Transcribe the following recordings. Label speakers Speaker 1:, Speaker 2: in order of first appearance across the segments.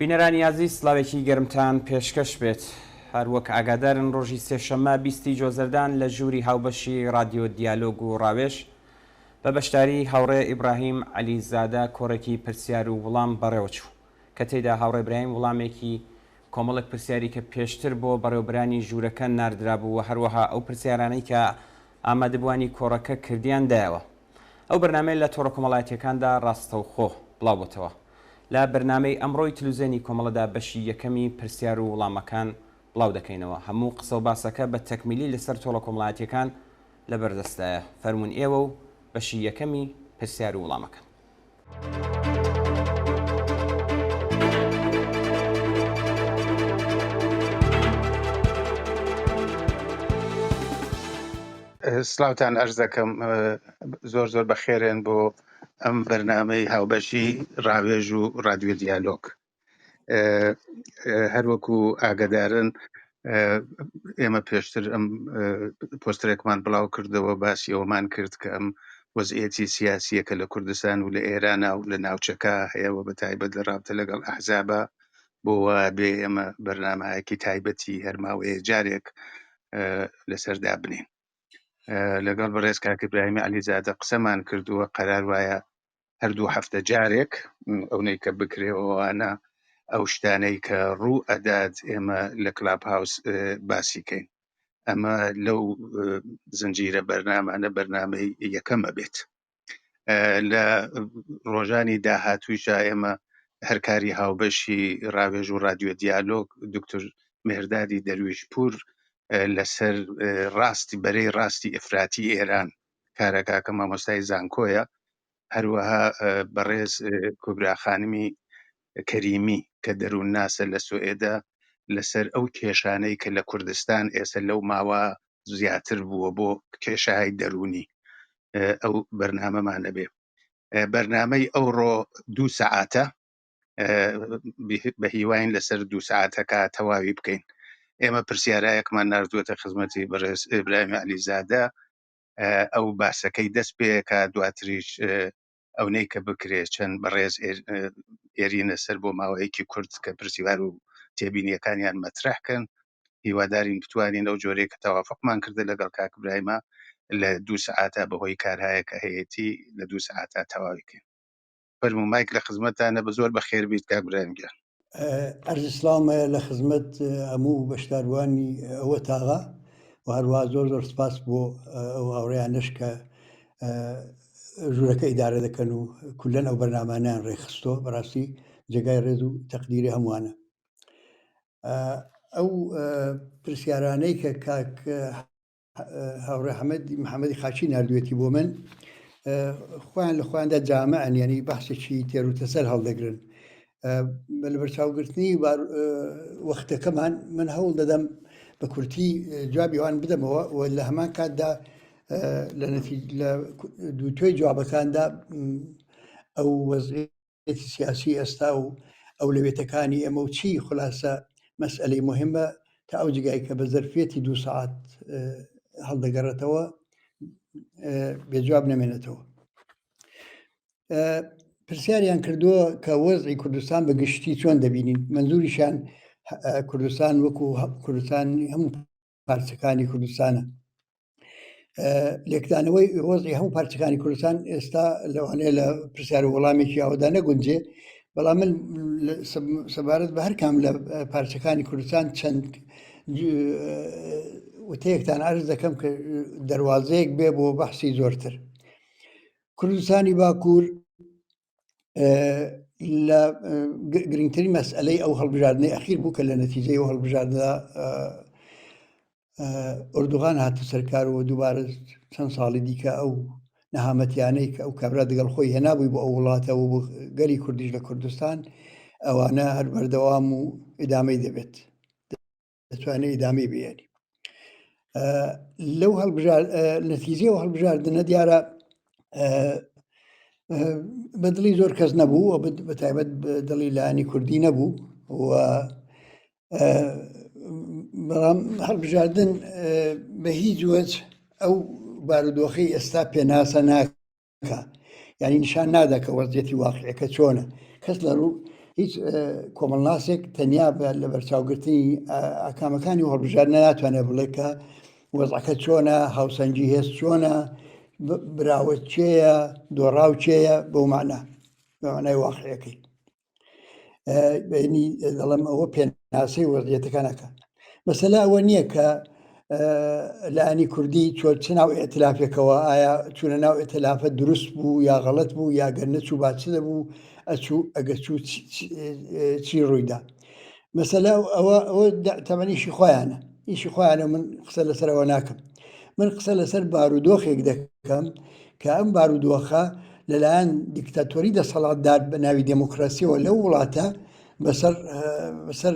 Speaker 1: بینەرانی ئازیز سڵاوێکی گەرمتان پێشکەش بێت. هەر وەک ئاگادارن ڕۆژی سێشەممە بیستی جۆزەردان لە ژووری هاوبەشی ڕادیۆ دیالۆگ و ڕاوێژ بە بەشداری هاوڕێ ئیبراهیم عەلی زادە کۆڕێکی پرسیار و وڵام بەڕێوەچوو کە تێیدا هاوڕێ برایم وڵامێکی کۆمەڵێک پرسیاری کە پێشتر بۆ بەڕێوەبرانی ژوورەکە ناردرابوو و هەروەها ئەو پرسیارانەی کە ئامادەبووانی کۆڕەکە کردیان دایەوە. ئەو بەرنامەیە لە تۆڕە کۆمەڵایەتییەکاندا ڕاستەوخۆ بڵاوبۆتەوە. لە بەرنامەی ئەمڕۆی تلوزێنی کۆمەڵەدا بەشی یەکەمی پرسیار و وڵامەکان بڵاو دەکەینەوە. هەموو قسە و باسەکە بە تەکمیلی لەسەر تۆڕە کۆمەڵایەتییەکان لەبەردەستدایە. فەرموون ئێوە و بەشی یەکەمی پرسیار و وڵامەکان.
Speaker 2: سلااوان ئەرز دەکەم زۆر زۆر بەخێرێن بۆ ئەم بەرنمەی هاوبەشی ڕاوێژ و ڕادیۆ دیالۆک هەروەکو ئاگدارن ئێمە پێشتر ئەم پۆستەرێکمان بڵاو کردەوە باسی ئەومان کرد کە ئەم وەزعیەتی سیاسیە کە لە کوردستان و لە ئێرانە و لە ناوچەکە هەیە و بە تایبەت لە ڕابتە لەگەڵ ئەحزابە بۆ وا بێ ئێمە بەرنمایەکی تایبەتی هەرماوەیە جارێک لەسەر دابنین لەگەڵ بەڕێز کاک ئیبراهیمی عەلیزادە قسەمان کردووە قەرار وایە هەر دوو هەفتە جارێک ئەونەی کە بکرێەوەوانە ئەو شتانەی کە ڕوو ئەدات ئێمە لە کلاب هاوس باسی کەین ئەمە لەو زنجیرە بەرنامانە بەرنامەی یەکەمە بێت لە ڕۆژانی داهاتوویشا ئێمە هەرکاری هاوبەشی ڕاوێژ و رادیۆ دیالۆگ دکتور مهردادی دەرویش پور لەسەر ڕاستی بەرەی ڕاستی ئفراتی ئێران کارەکە کە مامۆستای زانکۆیە هەروەها بەڕێز کوبرا خانمی کەریمی کە دەروونناسە لە سوئێدا لەسەر ئەو کێشانەی کە لە کوردستان ئێستا لەو ماوە زیاتر بووە بۆ کێشای دەروونی ئەو بەرنامەمان نەبێ بەرنامەی ئەوڕۆ دوو سەعاتە بە هیواین لەسەر دوو ساعتەکە تەواوی بکەین ئێمە پرسیارایەکمان نردووەتە خزمەتی بەڕێز ئیبراهیم علیزادە ئەو باسەکەی دەست پێکا دواتریش ئەونەی کە بکرێت چەند بەڕێز ئێرینە سەر بۆ ماوەیەکی کورت کە پرسیار و تێبینیەکانیان مەترح کەن هیوادارین بتوانین ئەو جۆرەی کە تەوافقمان کردە لەگەڵ کاک برایمە لە دوو سەعاتا بەهۆی کارهایە کە هەیەتی لە دوو سەعاتا تەواوی کەین فەرموو مایک لە خزمەتتانە بە زۆر بەخێر بیت کاک برایم گیان.
Speaker 3: عەرزی سڵاوم هەیە لە خزمەت هەموو بەشداربووانی ئەوە تاغە و هەروەها زۆر زۆر سپاس بۆ ئەو هاوڕێیانەش کە ژوورەکە ئیدارە دەکەن و کولەن ئەو بەرنامانیان ڕێکخستۆ بەڕاستی جێگای ڕێز و تەقدیری هەمووانە ئەو پرسیارانەی کە کاک هاوڕێ حەمەد محەممەدی خاچی نردوێتی بۆ من خۆیان لە خۆیاندا جامعن یعنی بەحسێکی تێر و تەسەر هەڵدەگرن بە لەبەرچاوگرتنی وەختەکەمان من هەوڵ دەدەم بە کورتی جوابی ئەوان بدەمەوە و لە هەمان کاتدا لە لە دووتۆی جوابەکاندا ئەو وەزعی سیاسی ئێستا و ئەولەوێتەکانی ئێمە و چی خولاسە مەسئلەی مهمە تا ئەو جگای کە بە زەرفیەتی دوو سەعات هەڵدەگەڕێتەوە بێجواب نەمێنێتەوە. پرسیاریان کردووە کە وەزعی کوردستان بە گشتی چۆن دەبینین منزوریشان کوردستان وەکو کوردستان هەموو پارچەکانی کوردستانە لێکدانەوەی وەزعی هەموو پارچەکانی کوردستان ئێستا لەوانەیە لە پرسیار و وەڵامێکی ئەودا نەگونجێ بەڵام من سەبارەت بە هەر کام لە پارچەکانی کوردستان چەند وتەیەکتان عرض دەکەم کە دەواازەیەک بێ بۆ بەحسی زۆرتر کوردستانی باکوور لە گرنگترین مەسئلەی ئەو هەڵبژاردنەی ئەخیر بوو کە لە نەتیجەی ئەو هەڵبژاردنە ئۆردوغان هاتە سەرکار و دووبارە چەند ساڵی دیکە ئەو نەهامەتیانەی کە ئەو کابرا دەگەڵ خۆی هێنابووی بۆ ئەو وڵاتە و بۆ گەلی کوردیش لە کوردستان ئەوانە هەر بەردەوام و ئیدامەی دەبێت دەتوانێت ئیدامەی بێنی لەو هەڵبژار نەتیجە و هەڵبژاردنە دیارە بە دڵی زۆر کەس نەبوو و بە تایبەت دڵی لایەنی کوردی نەبوو و بەڵام هەڵبژاردن بە هیچ وەج ئەو بارودۆخی ئێستا پێناسە ناکە یعنی نیشان نادا کە وەزیەتی واقعەکە چۆنە کەس لە ڕوو. هیچ کۆمەڵناسێک تەنیا بە لەبەرچاوگرتنی ئاکامەکانی هەڵبژاردنە ناتوانێت بڵێ کە وەزعەکە چۆنە، هاوسەنگی هێز چۆنە، براوە کێیە، دۆڕاو کێیە، بەو مەعنا بە مەعنای واقعیەکەی. بەینی دەڵێم ئەوە پێناسەی وەزعیەتەکە ناکا. مەسەلە ئەوە نییە کە لایەنی کوردی چۆ چ ناو ئیئتلافێکەوە، ئایا چوونە ناو ئیئتلافە دروست بوو یا غەڵەت بوو یا گەر نەچوو با چ دەبوو، ئەچوو ئەگەر چوو چی ڕوویدا. مەسەلە ئەوە ئەوە تەمەن ئیشی خۆیانە ئیشی خۆیانە من قسە لەسەر ئەوە ناکەم من قسە لەسەر بارودۆخێک دەکەم کە ئەم بارودۆخە لەلایەن دیکتاتۆری دەسەڵاتدار بە ناوی دێموکراسیەوە لەو وڵاتە بەسەر بەسەر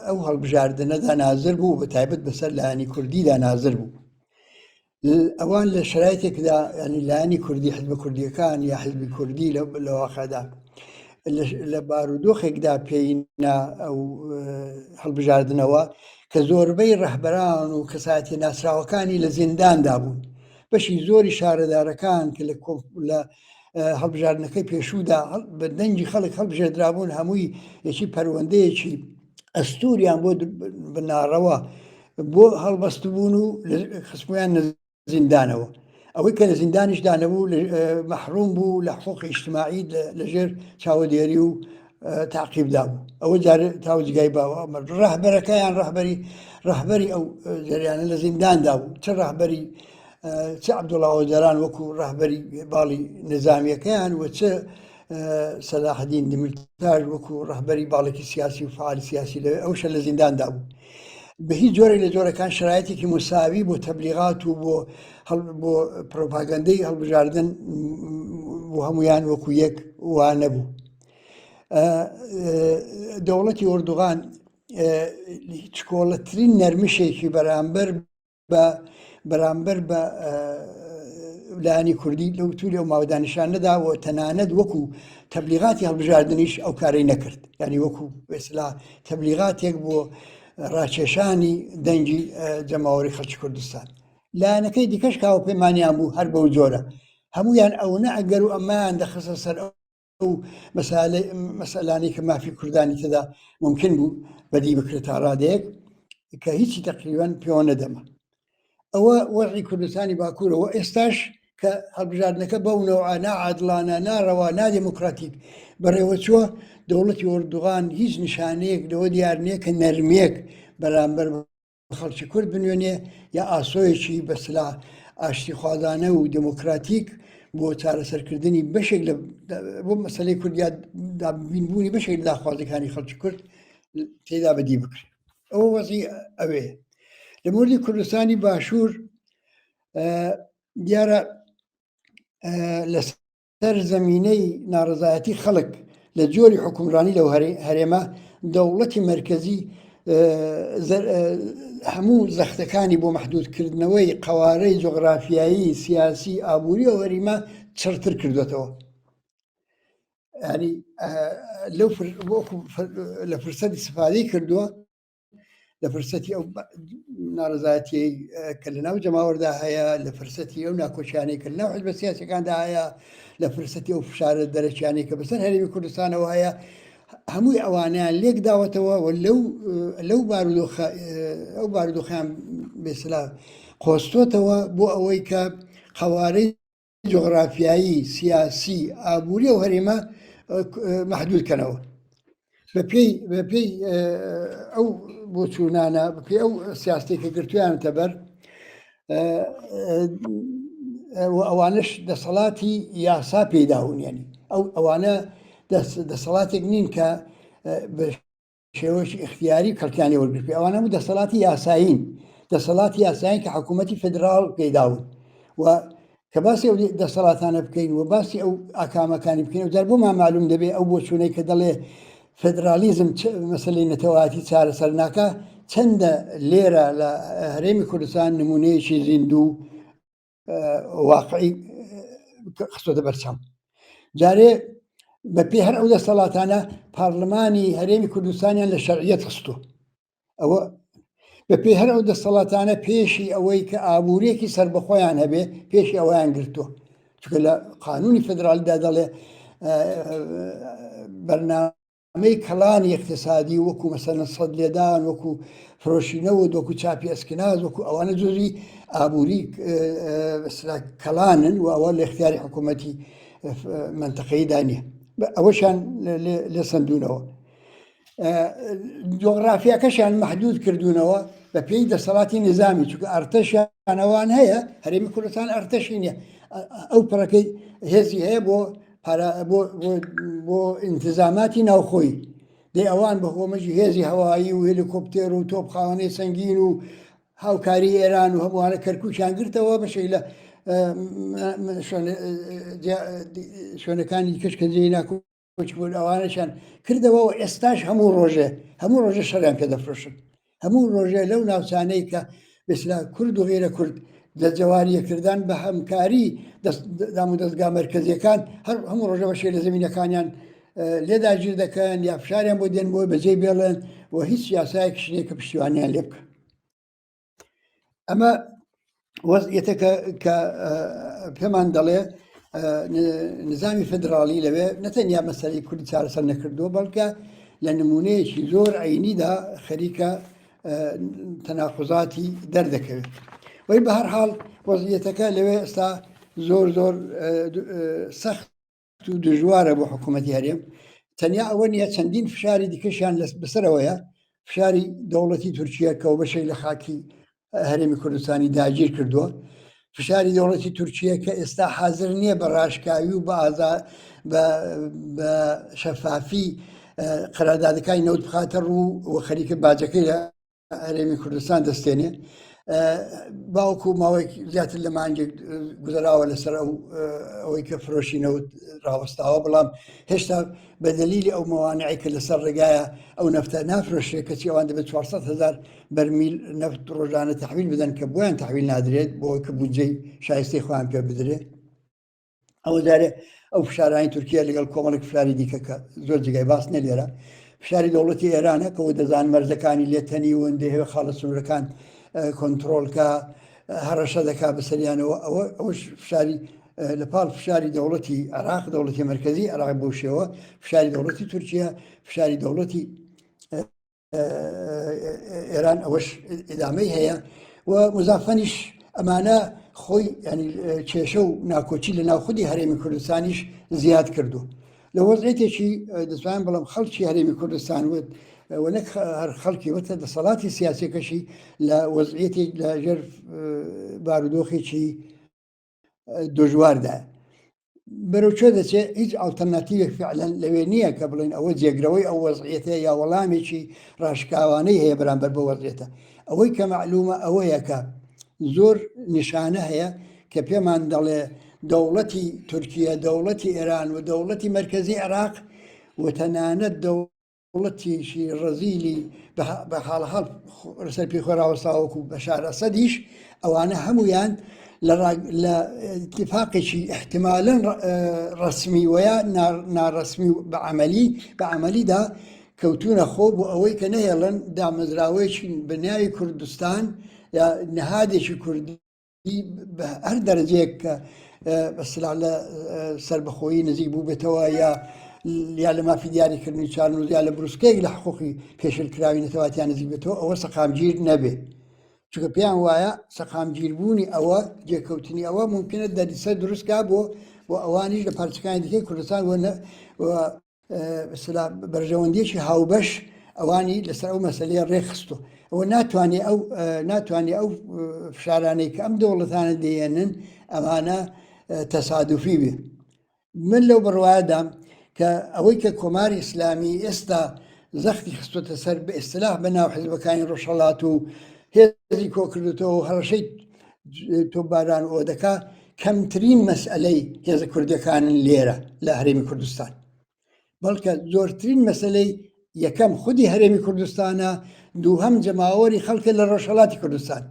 Speaker 3: ئەو هەڵبژاردنەدا نازر بوو بە تایبەت بەسەر لایەنی کوردیدا نازر بوو ئەوان لە شرایتێکدا ینی لایەنی کوردی حزبە کوردیەکان یا حزبی کوردی لە واقعدا لە بارودۆخێکدا پێی نا ئەو هەڵبژاردنەوە کە زۆربەی ڕەهبەران و کەسایەتی ناسراوەکانی لە زینداندا بوون بەشی زۆری شارەدارەکان کە لە لە هەڵبژاردنەکەی پێشوودا بە دەنگی خەڵک هەڵبژێردرابوون هەمووی یەکی پەروەندەیەکی ئەستوریان بۆ بناڕەوە بۆ هەڵبەستبوون و خستبوویان زیندانەوە ئەوەی کە لە زیندانیشدا نەبوو مەحروم بوو لە حقوقی ئیجتماعی لەژێر چاوەدێری و تعقیبدا بوو ئەوە جار تاوجگای باوە ڕەهبەرەکەیان ڕەهبەری ڕەهبەری ئەو جەریانە لە زینداندا بوو چ ڕەهبەری چ عەبدوڵا ئۆجالان وەکو ڕەهبەری باڵی نظامیەکەیان و چ سەلاحەدین دمیرتاش وەکو ڕەهبەری باڵێکی سیاسی و فعالی سیاسی لەوێ ئەوشە لە زینداندا بوو بە هیچ جۆرێک لە جۆرەکان شرایطێکی مساوی بۆ تەبلیغات و بۆ بۆ پرۆپاگەندەی هەڵبژاردن بۆ هەمویان وەکو یەک وا نەبوو دەوڵەتی ئۆردوغان چکۆڵەترین نەرمشێکی بەرامبەر بە بەرامبەر بە لایەنی کوردی لەو تولی ئەو ماوەدا نیشان نەدا و تەنانەت وەکو تەبلیغاتی هەڵبژاردنیش ئەو کارەی نەکرد یعنی وەکو ئێسلا تەبلیغاتێک بۆ ڕاکێشانی دەنگی جەماوەری خەڵکی کوردستان لایەنەکەی دیکەش کاوە پەیمانیان بوو هەر بەو جۆرە هەمویان ئەوە ئەگەر و ئەمەیان دەخستە سەر ئەو مەسەلانەی کە مافی کوردانی تێدا ممکن بوو بەدی بکرێت تا ڕادەیەک کە هیچی تقریبان پێوە نەدەما ئەوە وەزعی کوردستانی باکوورەوە ئێستاش کە هەڵبژاردنەکە بەو نەوعە ناعادڵانە ناڕەوا نادێموکراتیک بەڕێوەچووە دەوڵەتی ئۆردوغان هیچ نیشانەیەک لەوە دیار نییە کە نەرمیەک بەرامبەر خەڵکی کورد بنوێنێ یا ئاسۆیەکی بە سلا ئاشتیخوازانە و دێمۆکراتیک بۆ چارەسەرکردنی بەشێک لە بۆ مەسەلەی کورد یا دابینبوونی بەشێک لە داخوازیەکانی خەڵکی کورد تێدا بەدی بکرێت ئەوە وەزی ئەوێ لە مۆردی کوردستانی باشوور دیارە لە سەر زەمینەی ناڕەزایەتی خەڵک لە جۆری حوکمڕانی لەو هەرێمە، دەوڵەتی مەرکەزی هەموو زەختەکانی بۆ مەحدودکردنەوەی قەوارەی جوغرافیایی، سیاسی، ئابووری ئەو هەریمە چڕتر کردوێتەوە. ینی لەو لە فرسەتی سفادەی کردووە لە فرسەتی ئەو ناڕزایەتی کە لە ناو جەماوەردا هەیە لە فرسەتی ئەو ناکۆچیانەی کە لەناو حزبە سیاسەکاندا هەیە لە فرسەتی ئەو فشارە دەرەکیانەی کە بەسەر هەرێمی کوردستانەوە هەیە هەمووی ئەوانیان لێک داوەتەوە و لەو لەو بارودۆخە ئەو بارودۆخیان بێسلا قۆستۆتەوە بۆ ئەوەی کە قەوارەی جوغرافیایی، سیاسی، ئابووری ئەو هەرێمە مەحدود کەنەوە. بەپێی بەپێی ئەو بۆچوونانە بەپێی ئەو سیاستێک کە گرتویانەتە بەر ئەوانش دەسەڵاتی یاسا پێداون ینی ئەو ئەوانە دەسەڵاتێک نین کە شێوەیەکی ئیختیاری کەڵکیان لێ وەرگرتبێ ئەوانە هەموو دەسەڵاتی یاسایین دەسەڵاتی یاسایین کە حکوومەتی فدراڵ پێداون و کە باسی ئەو دەسەڵاتانە بکەین و باسی ئەو ئاکامەکانی بکەین و جار بۆمان معلوم دەبێ ئەو بۆچوونەی کە دەڵێ فدرالیزم مەسلەی نەتەوایەتی چارەسەر ناکا چەندە لێرە لە هەرێمی کوردستان نمونەیەکی زیندوو واقعی خستۆتە بەرچاو جارێ بەپێ هەر ئەو دەسەڵاتانە پارلمانی هەرێمی کوردستانیان لە شەرعیەت خستۆ ئەوە بەپێ هەر ئەو دەسەڵاتانە پێشی ئەوەی کە ئابووریەکی سربەخۆیان هەبێ پێشی ئەویان گرتووە چونکە لە قانونی فدرالیدا دەڵێ بەرنامە. ئەمەی کەڵانی ئیقتسادی وەکو مەسەلەن سەد لێدان وەکو فرۆشی نەوت وەکو چاپی ئەسکناز وەکو ئەوانە جزوی ئابووری کەڵانن و ئەوە لە اختیاری حکوومەتی منتەقەیدا نییە ئەوەشیان لێ سندونەوە جۆغرافیاکەشیان محدود کردوونەوە بە پێی دەسەڵاتی نظامی چونکە ئەرتەشیان ئەوان هەیە هەرێمی کوردستان ئەرتەشی نییە ئەو پڕەکەی هێزی هەیە بۆ پارە بۆ بۆ ئینتزاماتی ناوخۆی دەی ئەوان بە هۆمەجی هێزی هەوایی و هێلیکۆپتێر و تۆپخانەی سەنگین و هاوکاری ئێران و هەمووانە کەرکووکیان گرتەوە بەشێک لە شوێنەکانی کەش کە جێی ناکۆکی بوون ئەوانەشیان کردەوە و ئێستاش هەموو ڕۆژێ هەموو ڕۆژێ شەڕیان پێ دەفرۆشن هەموو ڕۆژێ لەو ناوچانەی کە بەسلا کورد و غیرە کورد لە جەواری یەکتردان بە هەمکاری دام و دەستگا مەرکەزیەکان هەر هەموو ڕۆژە بەشێ لە زمینەکانیان لێ داگیر دەکەن یا فشاریان بۆ دێن بۆی بەجێ بێڵێن و هیچ یاسایەکیش نییە کە پشتیوانیان لێ بکەن. ئەمە وەزعیەتەکە کە پێمان دەڵێ نظامی فدراڵی لەوێ نەتەنیا مەسەری کوردی چارەسەر نەکردووە بەڵکە لە نمونەیەکی زۆر عینیدا خەریکە تەناقوزاتی دەردەکەوێت وی بە هەر حاڵ وەزیەتەکە لەوێ ئێستا زۆر زۆر سەخت و دژوارە بۆ حکوومەتی هەرێم تەنیا ئەوە نییە چەندین فشاری دیکەشیان لە بەسەرەوەیە فشاری دەوڵەتی تورکیە کە بەشێک لە خاکی هەرێمی کوردستانی داگیر کردووە فشاری دەوڵەتی تورکیە کە ئێستا حاضر نییە بە ڕاشکاوی و بە ئازا بە شەفافی قەراردادەکانی نەوت بخاتە ڕوو و خەریکە باجەکەی لە هەرێمی کوردستان دەستێنێ باوکو ماوەی زیاتر لە مانگێک گوزەراوە لەسەر ئەو ئەوەی کە فرۆشی نەوت ڕاوەستاوە بەڵام هێشتا بە دەلیلی ئەو مەوانعی کە لەسەر ڕێگایە ئەو نەفتە نافرۆشێ کەچی ئەوان دەبێت 400 هزار بەرمیل نەفت ڕۆژانە تحویل بدەن کە بۆیان تحویل نادرێت بۆ کە بودجەی شایستەی خۆیان پێ بدرێت ئەوە جارێ ئەو فشارانی تورکیا لەگەڵ کۆمەڵێک فشاری دیکە کە زۆر جێگای باس نیە لێرە فشاری دەوڵەتی ئێرانە کە دەزان مەرزەکانی لێ تەنیون دەیەوێ خاڵە سنوورەکان کۆنتترۆلکە هەڕەشە دەکا بەسەریانەوە ئەوە ئەوش فشاری لە پاڵ فشاری دەوڵەتی عراق دەوڵەتی مرکزی عراق بۆ شێوە فشاری دەوڵەتی تورکیا فشاری دەوڵەتی ئێران ئەوەش ئیدامەی هەیە و مزافەنیش ئەمانە خۆی ینی کێشە و ناکۆکی لە ناو خودی هەرێمی کوردستانیش زیاد کردو لە وەزعێتێکی دەتوانم بڵم خەڵکی هەرێمی کوردستان وت و نەک هەر خەڵکی وتە دەسەڵاتی سیاسەکەشی لە وەزعێتی لە ژێر بارودۆخێکی دژواردایە بەرەو کوێ دەچێت هیچ ئەڵتەرناتیوێک فعلەن لەوێ نییە کە بڵێن ئەوە جێگرەوەی ئەو وەزعیەتە یا وەڵامێکی ڕاشکاوانەی هەیە بەرامبەر بە وەزعیەتە ئەوەی کە معلومە ئەوەیە کە زۆر نیشانە هەیە کە پێمان دەڵێ دەوڵەتی تورکیە دەوڵەتی ئێران و دەوڵەتی مرکزی عێراق و تەنانەت دەوڵ دەوڵەتێکی ڕەزیلی بە حاڵەحاڵ لەسەر پێی خۆی ڕاوەستاوە وەکو بەشار ئەسەدیش ئەوانە هەمویان لە اتفاقێکی احتمالا ڕسمی وەیا ناڕسمی و بە عملی بە عملیدا کەوتونە خۆ بۆ ئەوەی کە نەهێڵن دامەزراوەیەکی بەناوی کوردستان یا نهادێکی کوردی بە هەر دەرەجەیەک کە بەسلا لە سربەخۆیی نزیک بوو بێتەوە یا یا لە مافی دیاریکردنی چارنووس یا لە بروسکەیەک لە حقوقی پێشلکراوی نەتەواتیان نزیک بێتەوە ئەوە سەقامگیر نەبێ چونکە پێیان وایە سەقامگیربوونی ئەوە جێکەوتنی ئەوە ممکنە دەریسە دروستکا بۆ بۆ ئەوانیش لە پارچەکانی دیکەی کوردستان و بەرژەوەندیەکی هاوبەش ئەوانی لەسەر ئەو مەسلەیە ڕێکخستو ئەوە ناتوانێ ئەو ناتوانێ ئەو فشارانەی کە ئەم دەوڵەتانە دێنن ئەمانە تەسادوفی بێ من لەو بڕوایەدام کە ئەوەی کە کۆماری ئیسلامی ئێستا زەختی خستوتە سەر بە ئیسلاح بە ناو حزبەکانی ڕۆژهەڵات و هێزی کۆکردوتەوە و هەڕەشەی تۆپباران ئەوە دەکا کەمترین مەسئلەی هێزە کوردەکانن لێرە لە هەرێمی کوردستان بەڵکە زۆرترین مەسلەی یەکەم خودی هەرێمی کوردستانە دووهەم جەماوەری خەڵکە لە ڕۆژهەڵاتی کوردستان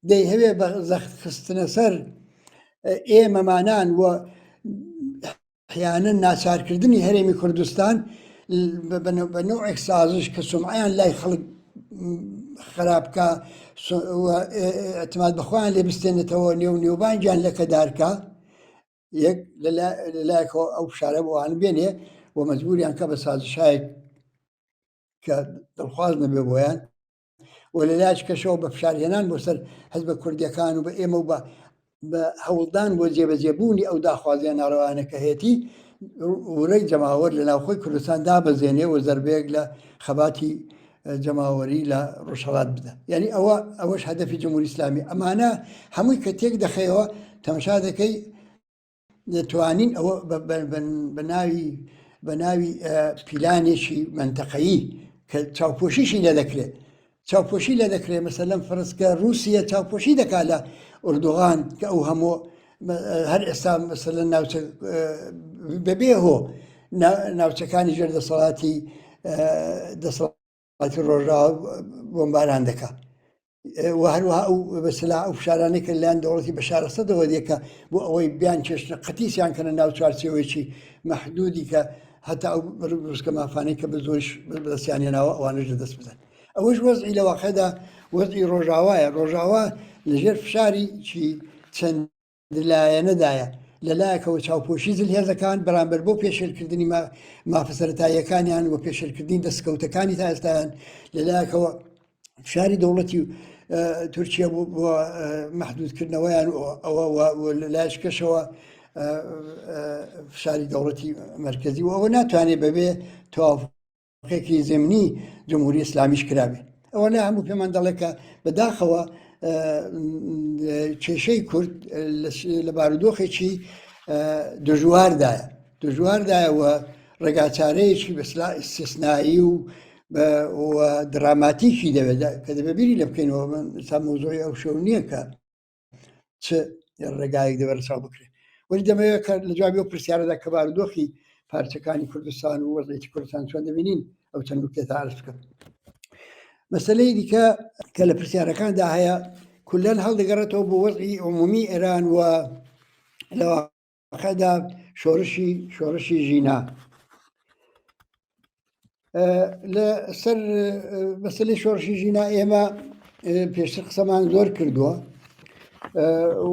Speaker 3: دەیهەوێ بە زەخت خستنە سەر ئێمەمانان و ئەحیانەن ناچارکردنی هەرێمی کوردستان بە نەوعێک سازش کە سومعەیان لای خەڵک خراپ بکا اعتماد بە خۆیان لێ بستێنێتەوە نێو نێوبانگیان لەکەدارکە یەک لەلایەکەوە ئەو فشارە بۆ ئەوان بێنێ و مەجبوریان کە بە سازشایەک. کە دڵخواز نەبێ بۆیان و لە لایەکی کەشەوە بە فشارهێنان بۆ سەر حزبە کوردیەکان و بە ئێمە و بە بە هەوڵدان بۆ جێبەجێبوونی ئەو داخوازیە ناڕەوانە کە هەیەتی ورەی جەماوەر لە ناوخۆی کوردستان دابەزێنێ و زەربەیەک لە خەباتی جەماوەری لە ڕۆژهەڵات بدە یعنی ئەوە ئەوەش هەدەفی جمهوری ئیسلامی ئەمانە هەمووی کە تێک دەخەیەوە تەماشا دەکەی دەتوانین ئەوە بە ناوی بە ناوی پیلانێکی مەنتەقەیی کە چاوپۆشیشی لێ دەکرێت چاوپۆشی لێ دەکرێت مەسەلەن فرسکە رووسە چاوپۆشی دەکات لە ئۆردوغان کە ئەو هەموو هەر ئێستا مەسەلەن ناوچە بەبێ هۆ ناوچەکانی ژێر دەسەڵاتی دەسەڵاتی ڕۆژاوا بۆمباران دەکات و هەروەها ئەو بەسلا ئەو فشارانەی کە لەلایەن دەوڵەتی بەشار ئەسەدەوە دێ کە بۆ ئەوەی بیان کێشنە قەتیسیان کەنە ناو چوارچێوەیەکی مەحدودی کە هەتا ئەو بروسکە مافانەی کە بە زۆریش بەدەستیان هێناوە ئەوانەش لەدەست بدەن ئەوەش وەزعی لە واقعدا وەزعی ڕۆژاوایە ڕۆژاوا لەژێر فشاری چی چەند لایەنەدایە، لە لایەکەوە چاوپۆشی زلهێزەکان بەرامبەر بۆ پێشێلکردنی مافە سەرەتاییەکانیان و پێشێلکردنی دەستکەوتەکانی تا ئێستایان، لە لایەکەوە فشاری دەوڵەتی تورکیا بۆ مەحدودکردنەوەیان ئەوە لە لایەکەشەوە فشاری دەوڵەتی مەرکەزی و ئەوە ناتوانێت بەبێ تەواف ێکی زمنی جمهوری ئیسلامیش کرابێ ئەوە لە هەموو پێمان دەڵێ کە بەداخەوە کێشەی کورد لە بارودۆخێکی دژواردایە دژواردایە و ڕێگاچارەیەکی بەسلا ئیسیسنایی و دراماتیکی دەوێت کە دەبێ بیری لە بکەینەوە من تا مۆزۆی ئەو شەو نییە کە چ ڕێگایەک دەبێت ڕەچاو بکرێت وەلی دەمەوێت کە لە جوابی ئەو پرسیارەدا کە بارودۆخی پارچەکانی کوردستان و وەزعیەتی کوردستان چۆن دەبینین ئەو چەند نوکتەیەتان عەرز بکەم مەسەلەی دیکە کە لە پرسیارەکاندا هەیە کولەن هەڵدەگەڕێتەوە بۆ وەزعی عمومی ئێران و لە واقعدا شۆڕشی شۆڕشی ژینا لە سەر مەسلەی شۆڕشی ژینا ئێمە پێشتر قسەمان زۆر کردووە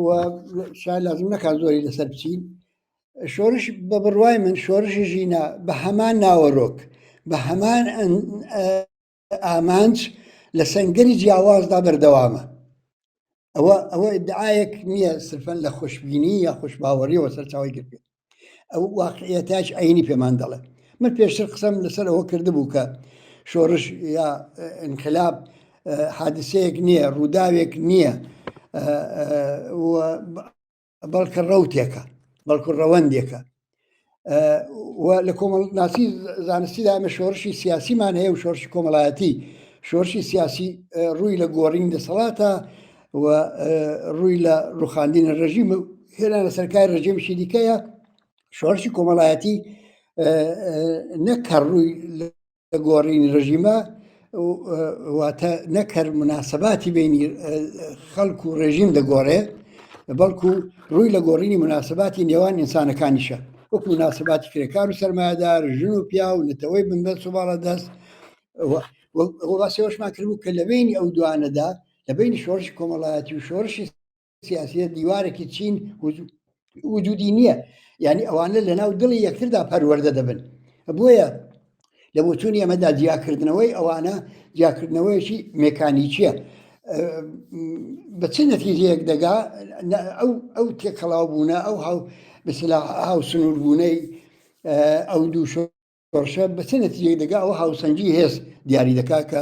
Speaker 3: و شاید لازم نەکات زۆری لەسەر بچین شۆرش بە بڕوای من شۆرشی ژینا بە هەمان ناوەرۆک بە هەمان ئامانج لە سەنگەری جیاوازدا بەردەوامە ئەوە ئەوە ئیدعایەک نییە سرفەن لە خۆشببینی یا خۆشباوەڕیەوە سەرچاوی گرتبێت ئەو واقعیەتاش عینی پێمان دەڵێ من پێشتر قسەم لەسەر ئەوە کردبوو کە شۆڕش یا انقلاب حادثەیەک نییە ڕووداوێک نییە بەڵکە ڕەوتێکە بەڵکو ڕەوەندێکە و لە کۆمەڵناسی زانستیدا ئەمە شۆڕشی سیاسیمان هەیە و شۆڕشی کۆمەڵایەتی شۆرشی سیاسی ڕووی لە گۆڕین دەسەڵاتە و ڕووی لە ڕوخاندنی ڕژیم و هێنا لە سەرکای ڕژێمشی دیکەیە شۆڕشی کۆمەڵایەتی نەک هەر ڕووی لە گۆڕینی ڕژیمە واتە نەک هەر مناسباتی بینی خەڵک و ڕێژیم دەگۆڕێ بەڵکو ڕووی لە گۆڕینی مناسباتی نێوان ئینسانەکانیشە وەک مناسباتی کرێکار و سەرمایەدار ژن و پیا و نەتەوەی بنبەست و باڵادەست باسی ئەوەشمان کردبوو کە لە بینی ئەو دوانەدا لە بینی شۆڕشی کۆمەڵایەتی و شۆڕشی سیاسیە دیوارێکی چین وجودی نییە یعنی ئەوانە لە ناو دڵی یەکتردا پەروەردە دەبن بۆیە لە بۆچوونی ئەمەدا جیاکردنەوەی ئەوانە جیاکردنەوەیەکی مێکانیکیە بە چ نەتیجەیەک دەگا ئەو ئەو تێکەڵاو بوونە ئەو هاو بسلا هاو سنوور بوونەی ئەو دوو شۆڕشە بە چ نەتیجەیەک دەگا ئەوە هاوسەنگی هێز دیاری دەکا کە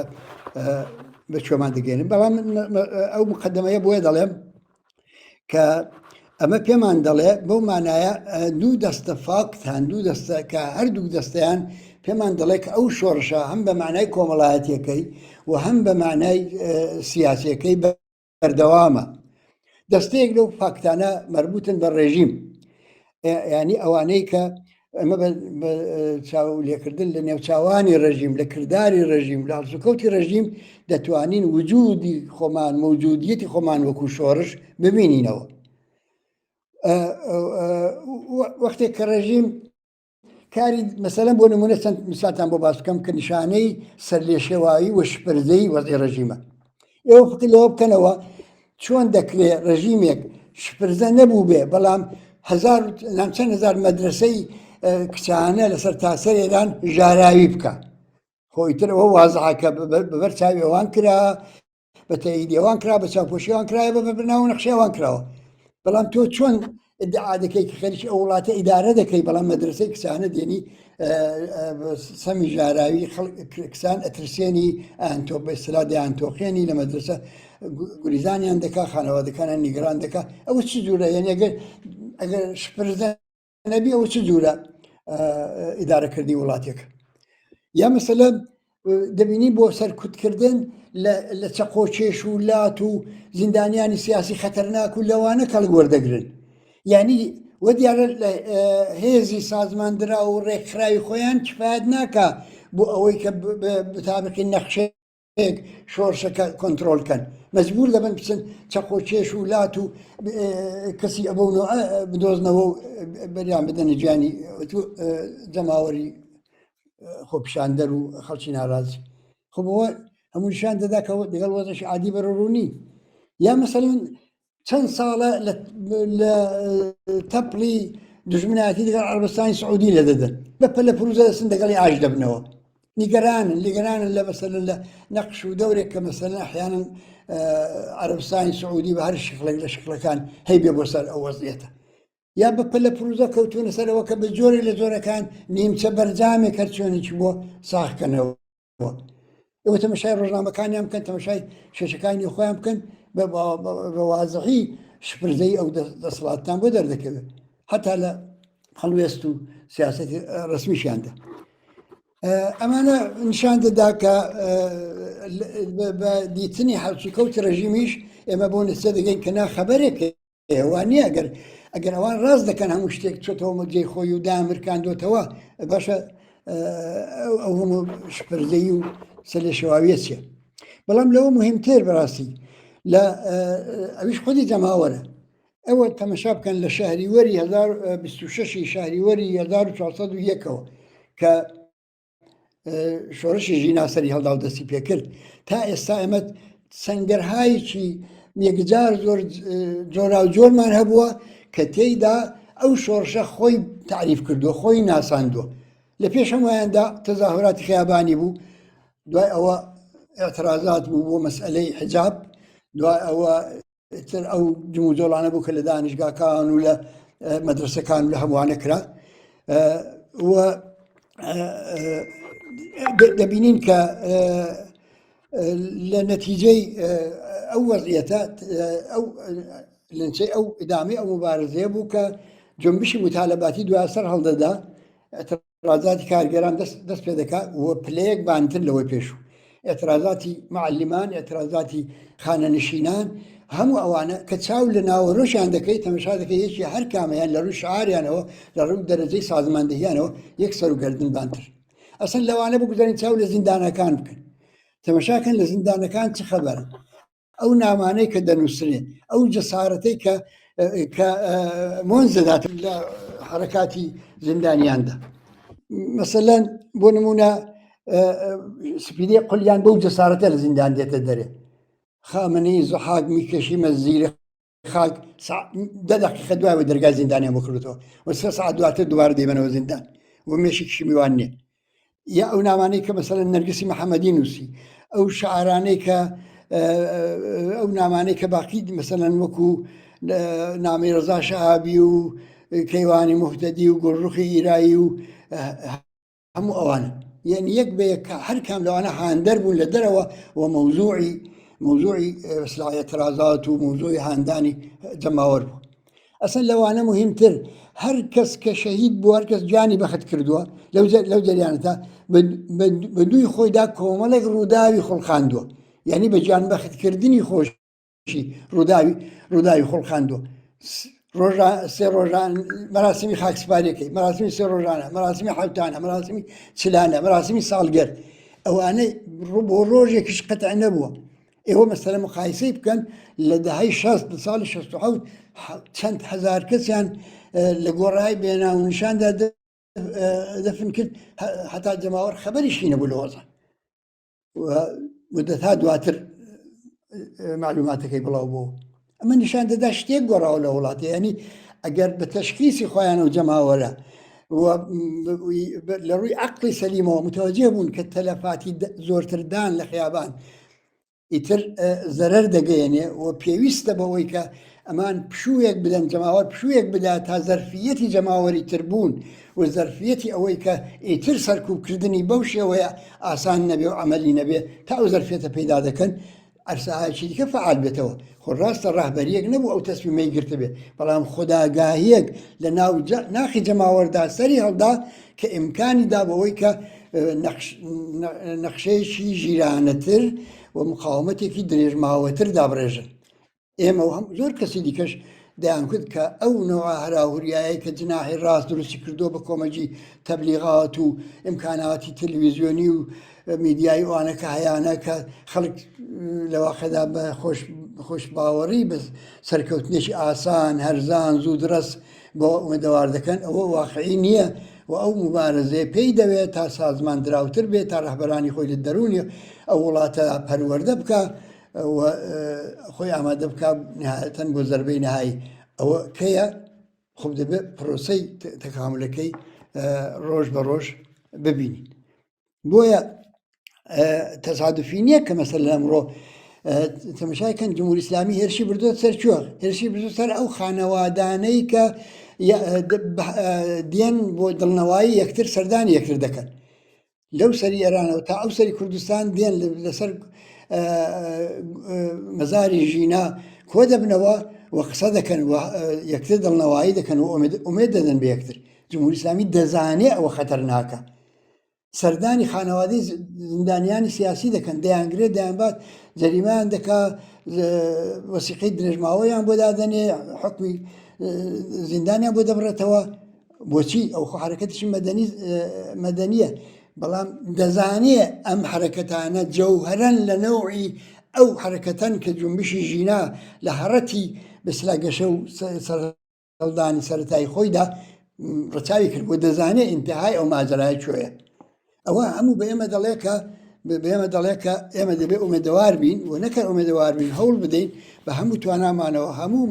Speaker 3: بە کوێمان دەگەێنن بەڵام ئەو مقدمەیە بۆیە دەڵێم کە ئەمە پێمان دەڵێ بەو مانایە دوو دەستە فاکت هەن دوو دەستە کە هەردوو دەستیان پێمان دەڵێ کە ئەو شۆڕشە هەم بە مانای کۆمەڵایەتیەکەی و هەم بە مانای سیاسیەکەی بەردەوامە. دەستەیەک لەو فاکتانە مەربوتن بە ڕێژیم ینی ئەوانەی کە ئەمە بە چاو لێکردن لە نێوچاوانی ڕژیم لە کرداری ڕژیم لە هەڵسوکەوتی ڕژیم دەتوانین وجودی خۆمان مەوجودیەتی خۆمان وەکو شۆڕش ببینینەوە وەختێک کە ڕژیم کاری مەسەلەن بۆ نمونە چەند مثالتان بۆ باس بکەم کە نیشانەی سەرلێشێوایی و شپرزەی وەزعی ڕژیمە ئێوە فکر لەوە بکەنەوە چۆن دەکرێ ڕژیمێک شپرزە نەبوو بێ بەڵام هزار نام چەند هزار مەدرسەی کچانە لەسەر تاسەر ئێران ژاراوی بکە. خۆ ئیتر ئەوە وازحە کە بەبەر چاوی ئەوان کرا بە تەئیدی ئەوان کرا بە چاوپۆشی ئەوان کرایە بە بەرنامە و نەخشەی ئەوان کراوە بەڵام تۆ چۆن ئیدعا دەکەی کە خەریکی ئەو وڵاتە ئیدارە دەکەی بەڵام مەدرسەی کچانە دێنی سەمی ژاراوی کچان ئەترسێنی ئەنتۆ بە ئیستلا دەیانتۆقێنی لە مەدرسە گوریزانیان دەکا خانەوادەکانیان نیگەران دەکا ئەوە چ جورە یعنی ئەگەر ئەگەر شپرزە نەبی ئەوە چ جورە ئیدارەکردنی وڵاتێک یا مەسەلەن دەبینی بۆ سەرکوتکردن لە چەقۆکێش و لات و زیندانیانی سیاسی خەتەرناک و لەوانە کەڵک وەردەگرن یعنی وە دیارە لە هێزی سازماندرا و ڕێکخراوی خۆیان کفایەت ناکا بۆ ئەوەی کە بتابقی نەخشەیەک شۆڕشەکە کۆنترۆل کەن مەجبور دەبن بچن چەقۆکێش و لات و کەسی ئەبە و بدۆزنەوە و بەریان بدەنە گیانی جەماوەری خۆپیشاندەر و خەڵکی ناڕازی خۆ بەوە هەموو نیشان دەدا کە لەگەڵ وەزعی عادی بەرەوڕوو نین یا مەسەلەن چەند ساڵە لە تەپڵی دژمنایەتی لەگەڵ عەربستانی سعودی لە دەدەن بە پەلە پروزە دەچن دەگەڵی ئاش دەبنەوە نیگەرانن لیگەرانن لە مەسەلەن لە نەقش و دەورێک کە مەسەلەن ئەحیانەن عەربستانی سعودی بە هەر شکڵێک لە شکڵەکان هەیبێ بۆ سەر ئەو وەزعیەتە یا بە پەلە پروزە کەوتونە سەرەوە کە بە جۆرێک لە جۆرەکان نیمچە بەرجامێک هەر چۆنێکی بۆ ساغکەنەوە ئێوە تەمەشای ڕۆژنامەکانیان بکەن تەمەشای شێشەکانی خۆیان بکەن بە وازحی شپرزەی ئەو دەسەڵاتتان بۆ دەردەکەوێت هەتا لە هەڵوێست و سیاستی ڕسمیشیاندا ئەمانە نیشان دەدا کە بە دیتنی هەڵسوکەوتی ڕژیمیش ئێمە بۆ نسە دەگەین کە ناخەبەرێک وا نییە ئەگەر ئەگەر ئەوان ڕاست دەکەن هەموو شتێک چۆتەوە مەجێی خۆی و دامرکاندۆتەوە باشە ئەو هەموو شپرزەیی و سەرلێشێواویە چیە بەڵام لەوە مهمتر بەڕاستی لە ئەویش خودی جەماوەرە ئەوە تەمەشا بکەن لە شەهریوەری 1926 شەهریوەری 1401ەوە کە شۆڕشی ژینا سەری هەڵدا و دەستی پێکرد تا ئێستا ئێمە سەنگەرهایەکی یەکجار زۆر جۆرا و جۆرمان هەبووە کە تێیدا ئەو شۆڕشە خۆی تعریف کردووە خۆی ناساندووە لە پێش هەموویاندا تەزاهوراتی خیابانی بوو دوای ئەوە اعترازات بوو بۆ مەسئلەی حجاب دوای ئەوە تر ئەو جموجۆڵانە بوو کە لە دانیشگاکان و لە مەدرسەکان و لە هەمووانە کرا و دەبینین کە لە نەتیجەی ئەو وەزعیەتە ئەو لەنچەی ئەو ئدامی ئەو مبارزەیە بوو کە جنبشی متالەباتی دوای سەر هەڵدەدا ئیعترازاتی کارگێران دەست دەست پێ دەکا و پلەیەک بانتر لەوەی پێشوو ئیعترازاتی معلمان ئیعترازاتی خانەنشینان هەموو ئەوانە کە چاو لە ناوەرۆشیان دەکەی تەمەشا دەکەی یەکی هەر کامەیان لە ڕووی شعاریانەوە لە ڕووی دەرەجەی سازماندەهیانەوە یەک سەر و گەردن بانتر ئەسەن لەوانە بگوزارین چاو لە زیندانەکان بکەن تەمەشاکەن لە زیندانەکان چ خەبەرە ئەو نامانەی کە دەنووسرێ ئەو جەسارەتەی کە کە مۆنز دەدات لە حرەکاتی زیندانیاندا مەسەلەن بۆ نمونە سپیدەی قولیان بەو جەسارەتە لە زیندان دێتە دەرێ خامنەی زەحاک میکەشی مەزیرە خاک دە دقیقە دوای دەرگای زیندانیان بۆ کردوەوە و سێ ساعت دواتر دووارە دەیبەنەوە زیندان و مێشێکیشی میوان نییە یا ئەو نامانەی کە مەسەلەن نەرگسی محەممەدی نووسی ئەو شعرانەی کە ئەو نامانەی کە باقی مەسەلەن وەکو نامی ڕزا شەهابی و کەیوانی مهتەدی و گوڵڕوخی ئیرایی و هەموو ئەوانە یعنی یەک بە یەک هەر کام لەوانە هاندەر بوون لە دەرەوە و مەوزوعی مەوزوعی ئیسلاح اعتراضات و مەوزوعی هاندانی جەماوەر بوو ئەسەن لەوانە مهمتر هەر کەس کە شەهید بوو هەر کەس گیانی بەخت کردووە لەو جەریانەتا بە دووی خۆیدا کۆمەڵێک ڕووداوی خوڵقاندووە یعنی بە گیان بەختکردنی خۆشی ڕووداوی ڕووداوی خوڵقاندووە ڕۆژە سێ ڕۆژان مەراسیمی خاکسپاریەکەی مەراسیمی سێ ڕۆژانە مەراسیمی حوتانە مەراسیمی چلانە مەراسیمی ساڵگەر ئەوانەی بۆ ڕۆژێکیش قەتع نەبووە ئێوە مەسەلە مقایسەی بکەن لە دەهای 60 لە ساڵی 67 چەند هەزار کەسیان لە گۆڕای بێناو نیشاندا دەفن کرد هەتا جەماوەر خەبەریشی نەبوو لە وەزع مدەتا دواتر معلوماتەکەی بڵاو بوو ئەمە نیشان دەدا شتێک گۆڕاوە لە وڵاتە ینی ئەگەر بە تەشخیسی خۆیان و جەماوەرە. لە ڕووی عقلی سەلیمەوە متوجه بوون کە تەلەفاتی زۆرتردان لە خیابان ئیتر زەرەر دەگەیەنێ و پێویستە بەوەی کە ئەمان پشوویەک بدەن جەماوەر پشوویەک بدا تا زەرفیەتی جەماوەری تربوون و زەرفیەتی ئەوەی کە ئیتر سەرکوبکردنی بەو شێوەیە ئاسان نەبێ و عملی نەبێ تا ئەو زەرفیەتە پەیدا دەکەن عەرسەهایەکی دیکە فعال بێتەوە. خۆ ڕاستە ڕەهبەریەک نەبوو ئەو تەسمیمەی گرتبێ، بەڵام خوداگاهیەک لە ناو ناخی جەماوەردا سەری هەڵدا کە ئیمکانی دا بەوەی کە نەخشەیەکی ژیرانەتر و مقاومەتێکی درێژماوەتر دابڕێژن. ئێمە و هەم زۆر کەسی دیکەش دەیانکوت کە ئەو نەوە هەراوهوریایەی کە جناحی ڕاست دروستی کردووە بە کۆمەکی تەبلیغات و ئیمکاناتی تەلویزیۆنی و میدیایی ئەوانە کە هەیانە کە خەڵک لە واقعدا بە خۆش خۆشباوەڕی بە سەرکەوتنێکی ئاسان هەرزان زوو دڕەس بۆ ئومێدەوار دەکەن ئەوە واقعی نییە و ئەو مبارزەیە پێی دەوێت تا سازمان دراوتر بێت تا ڕەهبەرانی خۆی لە دەروونی ئەو وڵاتە پەروەردە بکە و خۆی ئامادە بکە نهایەتەن بۆ زەربەی نهایی ئەوە کەیە خۆ دەبێت پرۆسەی تەکاملەکەی ڕۆژ بە ڕۆژ ببینین بۆیە تەسادفی نییە کە مەسەر لە ئەمڕۆ تەمەشای کەن جمهوری ئیسلامی هێرشی بردووە سەر کوێ هێرشی بردووە سەر ئەو خانەوادانەی کە دێن بۆ دڵنەوایی یەکتر سەردانی یەکتر دەکەن لەو سەری ئێرانەوە تا ئەو سەری کوردستان دێن لەسەر مەزاری ژینا کۆ دەبنەوە و قسە دەکەن و یەکتر دڵنەوایی دەکەن و ئومێد دەدەن بە یەکتر جمهوری ئیسلامی دەزانێ ئەوە خەتەرناکە سەردانی خانەوادەی زیندانیانی سیاسی دەکەن دەیانگرێت دەیانبات جەریمەیان دەکا وەسیقەی درێژماوەیان بۆ دادەنێ حکمی زیندانیان بۆ دەبڕێتەوە بۆچی ئەو خۆ حرەکەتیشی مەدەنی مەدەنیە بەڵام دەزانێ ئەم حرەکەتانە جەوهرەن لە نەوعی ئەو حرەکەتەن کە جونبشی ژینا لە هەڕەتی بەسلا گەشە و هەڵدانی سەرەتایی خۆیدا ڕەچاوی کرد بۆ دەزانێ ئینتهای ئەو ماجرای کوێیە ئەوە هەموو بە ئێمە دەڵێ کە بە ئێمە دەڵێ کە ئێمە دەبێ ئومێدەوار بین و نەکەر ئومێدەوار بین هەوڵ بدەین بە هەموو توانامانەوە هەموو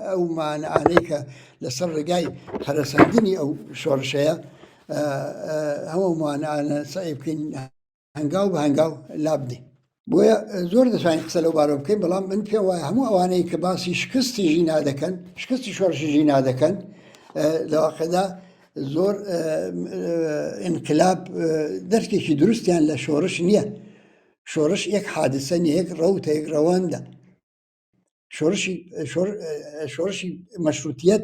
Speaker 3: ئەو مانعانەی کە لەسەر ڕێگای پەرەسەندنی ئەو شۆڕشەیە هەموو مانعانە سەعی بکەین هەنگاو بە هەنگاو لابدەین. بۆیە زۆر دەتوانین قسە لەو بارەوە بکەین، بەڵام من پێم وایە هەموو ئەوانەی کە باسی شکستی ژینا دەکەن، شکستی شۆڕشی ژینا دەکەن، لە واقعدا زۆر ئینقلاب دەرکێکی دروستیان لە شۆڕش نییە. شۆڕش یەک حادسە نییە، یەک ڕەوتە، یەک ڕەوەندە. شۆڕشی شۆڕشی مەشروتیەت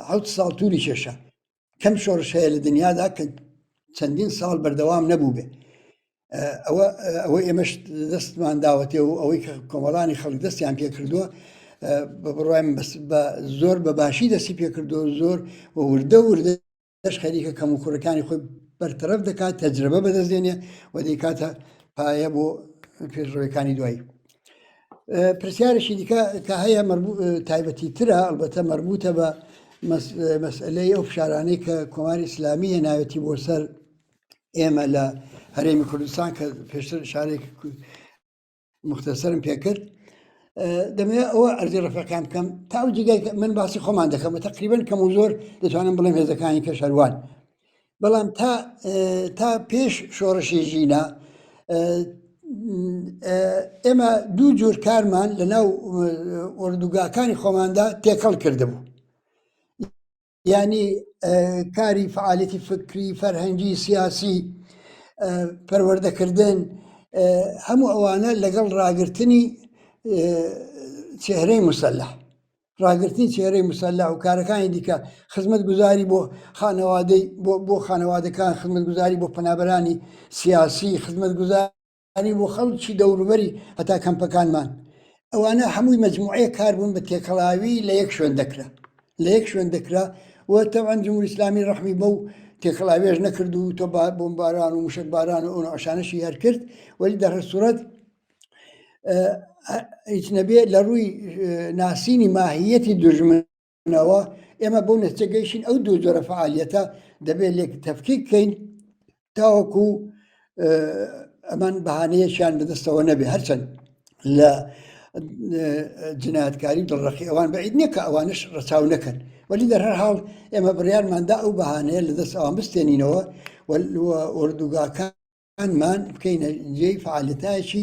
Speaker 3: حوت ساڵ تووری کێشا کەم شۆڕش هەیە لە دنیادا کە چەندین ساڵ بەردەوام نەبوو بێ ئەوە ئەوە ئێمەش دەستمان داوەتێ و ئەوەی کە کۆمەڵانی خەڵک دەستیان پێ کردووە بە بڕای بەس بە زۆر بە باشی دەستی پێ کردو زۆر و وردە وردە دەش خەریکە کەموکوڕەکانی خۆی بەرتەرەف دەکات تەجربە بەدەست دێنێ و دەیکاتە پایە بۆ پێشڕەوەکانی دوایی پرسیارێکی دیکە کە هەیە تایبەتی ترە ئەلبەتە مەربوتە بە مەسئلەی ئەو فشارانەی کە کۆماری ئیسلامی هێناوێتی بۆ سەر ئێمە لە هەرێمی کوردستان کە پێشتر شارێک موختەسەرم پێکرد دەمەوێت ئەوە ئەرزی ڕەفیقان بکەم تا ئەو جێگای من باسی خۆمان دەکەم و تقریبن کەم و زۆر دەتوانم بڵێم هێزەکانی کەش هەروان بەڵام تا تا پێش شۆڕشی ژینا ئێمە دوو جۆر کارمان لە ناو ئۆردوگاکانی خۆماندا تێکەڵ کردبوو یانی کاری فعالیەتی فکری فەرهەنگی سیاسی پەروەردەکردن هەموو ئەوانە لەگەڵ ڕاگرتنی چهرەی مسلح ڕاگرتنی چهرەی مسلح و کارەکانی دیکە خزمەت گوزاری بۆ خانەوادەی بۆ خانەوادەکان خزمەت گوزاری بۆ پەنابەرانی سیاسی خزمەت گوزار ی بۆ خەڵکی دەوروبەری هەتا کەمپەکانمان ئەوانە هەمووی مەجموعەیەک کار بوون بە تێکەڵاوی لە یەک شوێن دەکرا لە یەک شوێن دەکرا و تەوان جمهوری ئیسلامی ڕەحمی بەو تێکەڵاوێژ نەکرد و تۆ بۆمباران و موشەکباران و ئەو نەوعشانەشی هەر کرد وەلی دەر سوورەت هیچ نەبێ لە ڕووی ناسینی ماهیەتی دوژمن نەوە ئێمە بەو نەتیجە گەیشتین ئەو دوو جۆرە فعالیەتە دەبێت لێک تەفکیک کەین تاوەکو ئەمان بەهانەیەکیان بەدەستەوە نەبێ هەرچەند لە جنایەتکاری و دڵڕەقی ئەوان بەعید نییە کە ئەوانش ڕەچاو نەکەن وەلی دەر هەر حاڵ ئێمە بڕیارماندا ئەو بەهانەیە لە دەست ئەوان بستێنینەوە و ئۆردوگاکان مان بکەینە جێی فعالیەتایەکی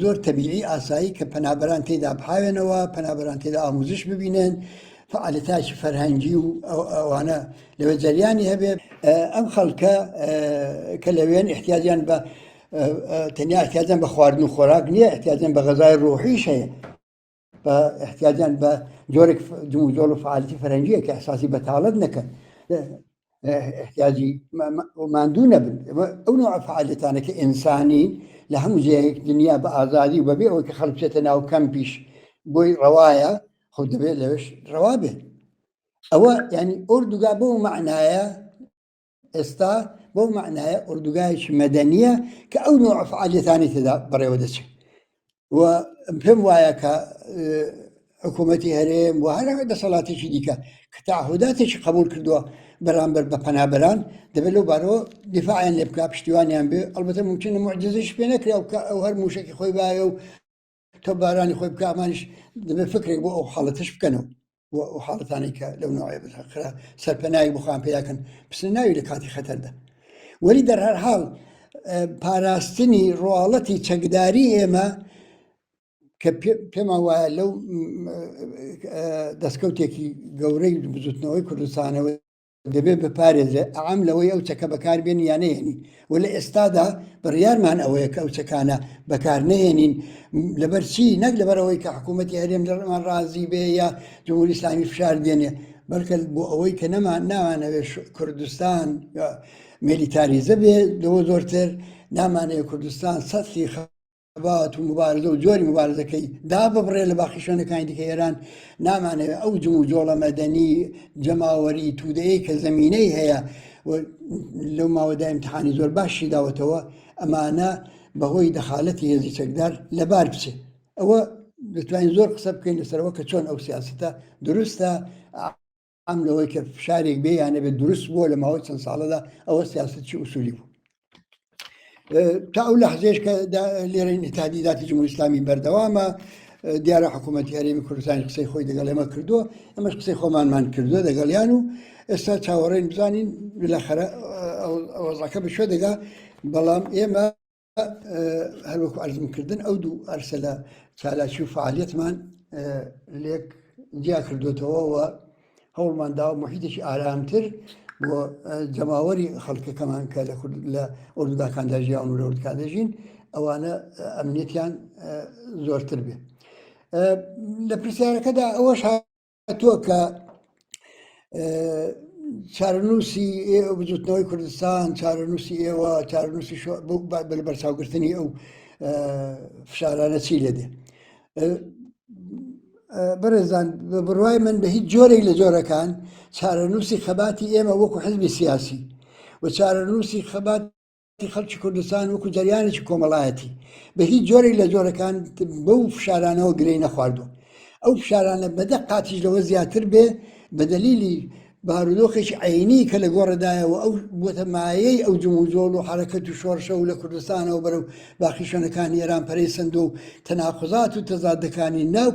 Speaker 3: زۆر تەبیعی ئاسایی کە پەنابەران تێدا بحاوێنەوە پەنابەران تێدا ئاموزش ببینن فعالیەتایەکی فەرهەنگی و ئەوانە لەوێ جەریانی هەبێ ئەم خەڵکە کە لەوێن احتیاجیان بە تەنیا احتیاجیان بە خواردن و خۆراک نییە احتیاجیان بە غەزای ڕۆحیش هەیە بە احتیاجیان بە جۆرێک جموجۆڵ و فعالیتی فەرەنگیە کە احساسی بەتاڵەت نەکەن احتیاجی ماندوو نەبن ئەو نوع فعالیتانە کە ئینسانی لە هەموو جێیەک دنیا بە ئازادی و بەبێ ئەوەی کە خەڵک بچێتە ناو کەمپیش بۆی ڕەوایە خۆ دەبێت لەوێش ڕەوا بێت ئەوە ینی ئۆردوگا بەو معنایە ئێستا بەو مەعنایە ئۆردوگایەکی مەدەنییە کە ئەو نوع فعالیەتانی تێدا بەڕێوە دەچێت و پێم وایە کە حکوومەتی هەرێم و هەر دەسەڵاتێکی دیکە کە تعهداتێکی قبول کردووە بەرامبەر بە پەنابەران دەبێت لەو بارەوە دیفاعیان لێ بکا پشتیوانیان بێ ئەلبەتە ممکنە معجزەش پێ نەکرێ و کە ئەو هەر موشەکی خۆی باوێ و تۆپبارانی خۆی بکە ئەمانیش دەبێت فکرێک بۆ ئەو حاڵەتەش بکەنەوە و ئەو حاڵەتانەی کە لەو نوعە بخرا سەرپەنای بۆ خۆیان پیاکەن بچنە ناوی لە کاتی خەتەردا وەلی دەر هەر حاڵ پاراستنی ڕواڵەتی چەکداری ئێمە کە پێمان وایە لەو دەستکەوتێکی گەورەی بزوتنەوەی کوردستانەوە دەبێت بپارێزرێت ئەعم لەوەی ئەو چەکە بەکاربێنی یا نەهێنی و لە ئێستادا بڕیارمان ئەوەیە کە ئەو چەکانە بەکار نەهێنین لەبەر چی نەک لەبەرەوەی کە حکوومەتی هەرێم لەمان ڕازی بێ یا جمهوری ئیسلامی فشار دێنێ بەڵکە بۆ ئەوەی کە نەمان ناوانەوێت کوردستان میلیتاریزە بێ لەوە زۆرتر نامانەیە کوردستان سەتی خەبات و موبارزە و جۆری موبارزەکەی داببڕێ لە باقی شوێنەکانی دیکە ئێران، نامانەوێ ئەو جموجۆڵە مەدەنی جەماوەری تودەیەی کە زەمینەی هەیە و لەو ماوەدا ئیمتحانی زۆر باشی داوەتەوە ئەمانە بەهۆی دەخالەتی هێزی چەکدار لەبار بچێ. ئەوە دەتوانین زۆر قسە بکەین لەسەرەوە کە چۆن ئەو سیاسەتە دروستە ئەم لەوەی کە فشارێک بێ یان نەبێت دروست بووە لە ماوەی چەند ساڵەدا ئەوە سیاسەتی ئوسولی بوو تا ئەو لەحزێش کە لێرە تادیداتی جمهوری ئیسلامی بەردەوامە دیارە حکوومەتی هەرێمی کوردستانی قسەی خۆی دەگەڵ ئێمە کردووە ئەمەش قسەی خۆمانمان کردووە دەگەڵیان و ئێستا چاوەڕێن بزانین لەخەرە وەزعەکە بەکوێ دەگا بەڵام ئێمە هەروەکو عەرزم کردن ئەو دوو ئەرسە لە چالاکی و فعالیەتمان لێک جیا کردوێتەوە و هەوڵمان داوە محیتێکی ئارامتر بۆ جەماوەری خەڵکەکەمان کە لە کورد لە ئۆردوگاکاندا ژیاون و لە ئۆردوگا دەژین ئەوانە ئەمنیەتیان زۆرتر بێ لە پرسیارەکەدا ئەوەش تۆ کە چارەنووسی بزوتنەوەی کوردستان چارەنووسی ئێوە چارەنووسی بەرچاوگرتنی ئەو فشارانە چی لێ دێ بەڕێزان بە بڕوای من بە هیچ جۆرێک لە جۆرەکان چارەنووسی خەباتی ئێمە وەکو حزبی سیاسی و چارەنووسی خەبات خەڵکی کوردستان وەکو جەریانێکی کۆمەڵایەتی بە هیچ جۆرێک لە جۆرەکان بەو فشارانەوە گرێی نەخواردووە ئەو فشارانە بەدە قاتیش لەوە زیاتر بێ بە دەلیلی بارودۆخێکی عینی کە لە گۆڕدایەوە ئەو بۆتە مایەی ئەو جموجۆڵ و حرەکەت و شۆڕشە و لە کوردستانەوە بەرەو باقی شوێنەکانی ئێران پەرەی سندۆ و تەناقوزات و تەزادەکانی ناو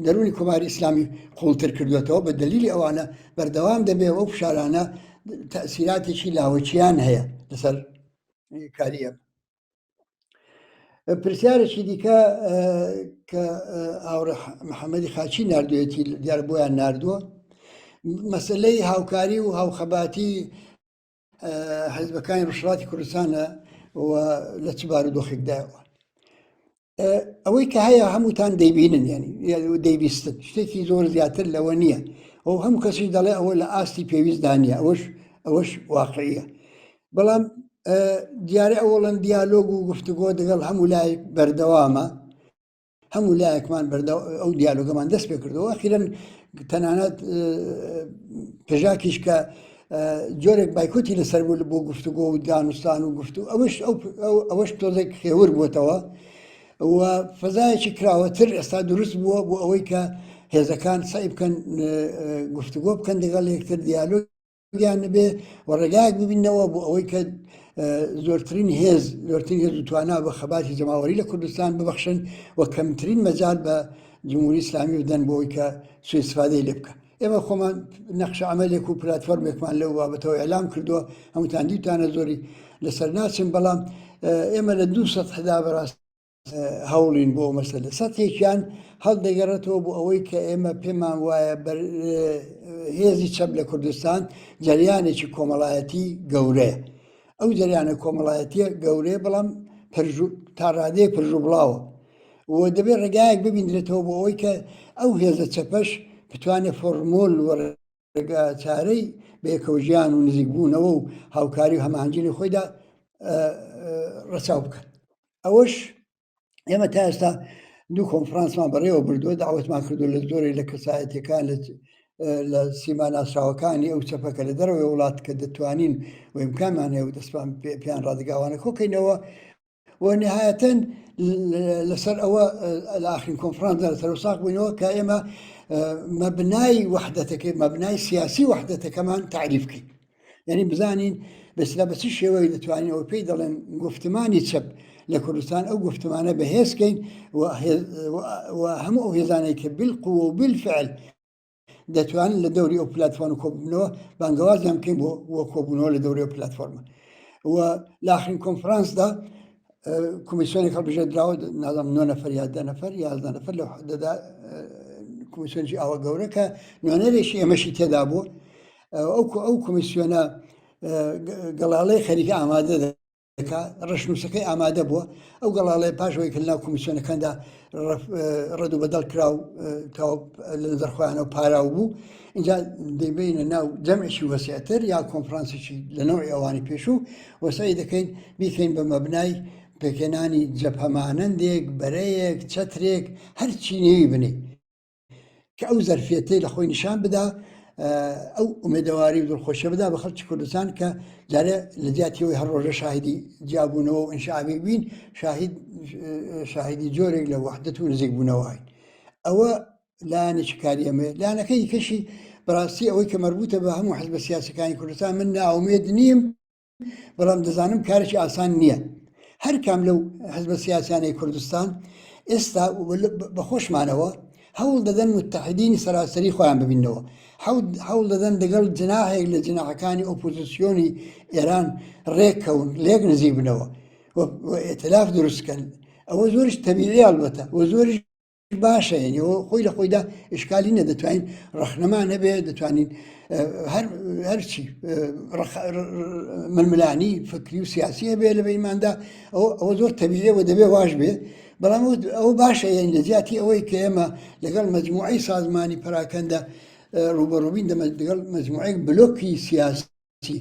Speaker 3: دەروونی کۆماری ئیسلامی قوڵتر کردوێتەوە بە دەلیلی ئەوانە بەردەوام دەبێ ئەو فشارانە تەسیراتێکی لاوەکیان هەیە لەسەر کاریە پرسیارێکی دیکە کە هاوڕێ محەممەدی خاچی نردوێتی دیار بۆیان نردووە مەسلەی هاوکاری و هاوخەباتی حزبەکانی ڕۆژهەڵاتی کوردستانە و لە چ بارودۆخێکدایەوە ئەوەی کە هەیە هەمووتان دەیبینن ینی دەیبیستن شتێکی زۆر زیاتر لەوە نییە ئەو هەموو کەسی دەڵێ ئەوە لە ئاستی پێویستدا نییە ئەوەش ئەوەش واقعیە بەڵام دیارە ئەوڵەن دیالۆگ و گفتوگۆ دەگەڵ هەموو لای بەردەوامە هەموو لایەکمان ئەو دیالۆگەمان دەست پێ کردەوە ئەخیرەن تەنانەت پژاکیش کە جۆرێک بایکۆتی لەسەر بوو بۆ گفتوگۆ و دانوستان و گفتو ئەوەش ئەوەش تۆزێک خێور بووتەوە و فەزایەکی کراوەتر ئێستا دروست بووە بۆ ئەوەی کە هێزەکان سعی بکەن گفتوگۆ بکەن لەگەڵ یەکتر دیالۆگ یان نەبێ و ڕێگایەک ببینەوە بۆ ئەوەی کە زۆرترین هێز زۆرترین هێز و توانا بە خەباتی جەماوەری لە کوردستان ببەخشن و کەمترین مەجال بە جمهوری ئیسلامی بدەن بۆ ئەوەی کە سوئیستفادەی لێ بکە. ئێمە خۆمان نەخشە عەمەلێک و پلاتفۆرمێکمان لەو بابەتەوە ئیعلام کردووە، هەمووتان دیوتانە زۆری لەسەر ناچم، بەڵام ئێمە لە دوو سەتحدا بەڕاست هەوڵین بۆ ئەو مەسەلە. سەتحێکیان هەڵدەگەڕێتەوە بۆ ئەوەی کە ئێمە پێمان وایە هێزی چەپ لە کوردستان جەریانێکی کۆمەڵایەتی گەورەیە. ئەو جەریانە کۆمەڵایەتیە گەورەیە بەڵام تا ڕادەیەک پرژوبڵاوە و دەبێت ڕێگایەک ببیندرێتەوە بۆ ئەوەی کە ئەو هێزە چەپەش بتوانێت فۆرمۆل و ڕێگا چارەی بەیەکەوەژیان و نزیکبوونەوە و هاوکاری و هەماهەنگی لە خۆیدا ڕەچاو بکات. ئەوەش ئێمە تا ئێستا دوو کۆنفرانسمان بەڕێوە بردووە، داوەتمان کردو لە زۆرێک لە کەسایەتەکان لە سیما ناسراوەکانی ئەو چەپەکە لە دەرەوەی وڵات کە دەتوانین و ئیمکانمان هەیە و دەستمان پێیان ڕادگاوانە کۆکەینەوە و نهایەتەن لەسەر ئەوە لە ئاخرین کۆنفرانسدا لەسەر ساق بووینەوە کە ئێمە مەبنای وەحدەتەکەی مەبنای سیاسی وەحدەتەکەمان تعریف بکەین یعنی بزانین بەسلا بە چ شێوەیەک دەتوانین ئەوە پێی دەڵێن گفتمانی چەپ لە کوردستان ئەو گفتمانە بەهێزکەین و هەموو ئەو هێزانەی کە بالقوە و بالفعل دەتوانن لە دەوری ئەو پلتفۆرم کۆببنەوە بانگەوازیان بکەین بۆ بۆ کۆبوونەوە لە دەوری ئەو پلتفۆرمە و لە ئاخرین کۆنفرانسدا کۆمیسیۆنێک هەڵبژێردراوە نازانم نۆ نەفەر یا دە نەفەر یازدە نەفەر لەو حدەدا کۆمیسیۆنێکی ئاوا گەورە کە نوێنەرێکی ئێمەشی تێدا بوو ئەو ئەو کۆمیسیۆنە گەڵاڵەی خەریکە ئامادە دەکا ڕەشنووسەکەی ئامادە بووە ئەو گەڵاڵەیە پاش ئەوەی کە لەناو کۆمیسیۆنەکاندا ڕەد و بەدەڵ کرا و تەواو لە نظر خۆیانەوە پاراو بوو اینجا دەیبینە ناو جەمعێکی وەسیعتر یا کۆنفرانسێکی لە نەوعی ئەوانی پێشوو وەسعی دەکەین بیکەین بە مەبنای پێکهێنانی جەبهەمانەندێک بەرەیەک چەترێک هەرچی نێوی بنێ کە ئەو زەرفیەتەی لە خۆی نیشان بدا ئەو ئومێدەواری و دڵخۆشیە بدا بە خەڵکی کوردستان کە جارێ لە جیاتیەوەی هەر ڕۆژە شاهیدی جیابوونەوە و ئینشعابی بین شاهید شاهیدی جۆرێک لە وەحدەت و نزیک بوونەوەین ئەوە لایەنێکی کاری ئەمەیە لایەنەکەی کەشی بەڕاستی ئەوەی کە مەربوتە بە هەموو حزبە سیاسەکانی کوردستان من ناومێد نیم بەڵام دەزانم کارێکی ئاسان نییە هەر کام لەو حزبە سیاسیانەی کوردستان ئێستا بە خۆشمانەوە هەوڵ دەدەن متحدینی سەراسەری خۆیان ببینەوە هەوڵ دەدەن لەگەڵ جناحێک لە جناحەکانی ئۆپۆزیسیۆنی ئێران ڕێککەون لێک نزیک بنەوە و ئیتلاف دروستکەن ئەوە زۆریش تەبیعی ئەڵبەتە و زۆریش باشە یعنی ئەوە خۆی لە خۆیدا ئشکالی نیە دەتوانین ڕەخنەمان هەبێ دەتوانین هەر هەرچی ململانی فکری و سیاسی هەبێ لە بینماندا ئەوە زۆر تەبیعە و دەبێ واش بێ بەڵام ئەو باشە یعنی لە جیاتی ئەوەی کە ئێمە لەگەڵ مجموعەی سازمانی پەراکەندە ڕوبەڕوبین دەمە لەگەڵ مجموعەیەک بلۆکی سیاسی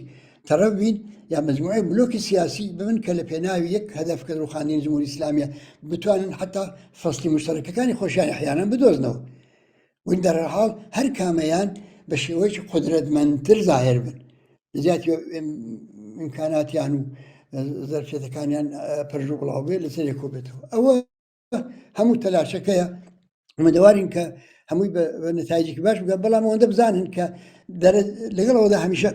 Speaker 3: تەڕەف بین یا مجموعەی بلۆکی سیاسی ببن کە لە پێناوی یەک هەدەف کە ڕوخاندنی جمهوری ئیسلامیە بتوانن حتا فەصلی مشتەرەکەکانی خۆشیان احیانا بدۆزنەوە و دەرحاڵ هەر کامەیان بە شێوەیەکی قودرەتمەندتر ظاهر بن لە جیاتی ئیمکاناتیان و زەرفیەتەکانیان پەرژ و بڵاو بێ لەسەر یەک کۆبێتەوە ئەوە هەموو تەلاشەکەیە ئومێدەوارین کە هەمووی بە نەتایجێکی باش بگە بەڵام ئەوەندە بزانن کە لەگەڵ ئەوەدا هەمیشە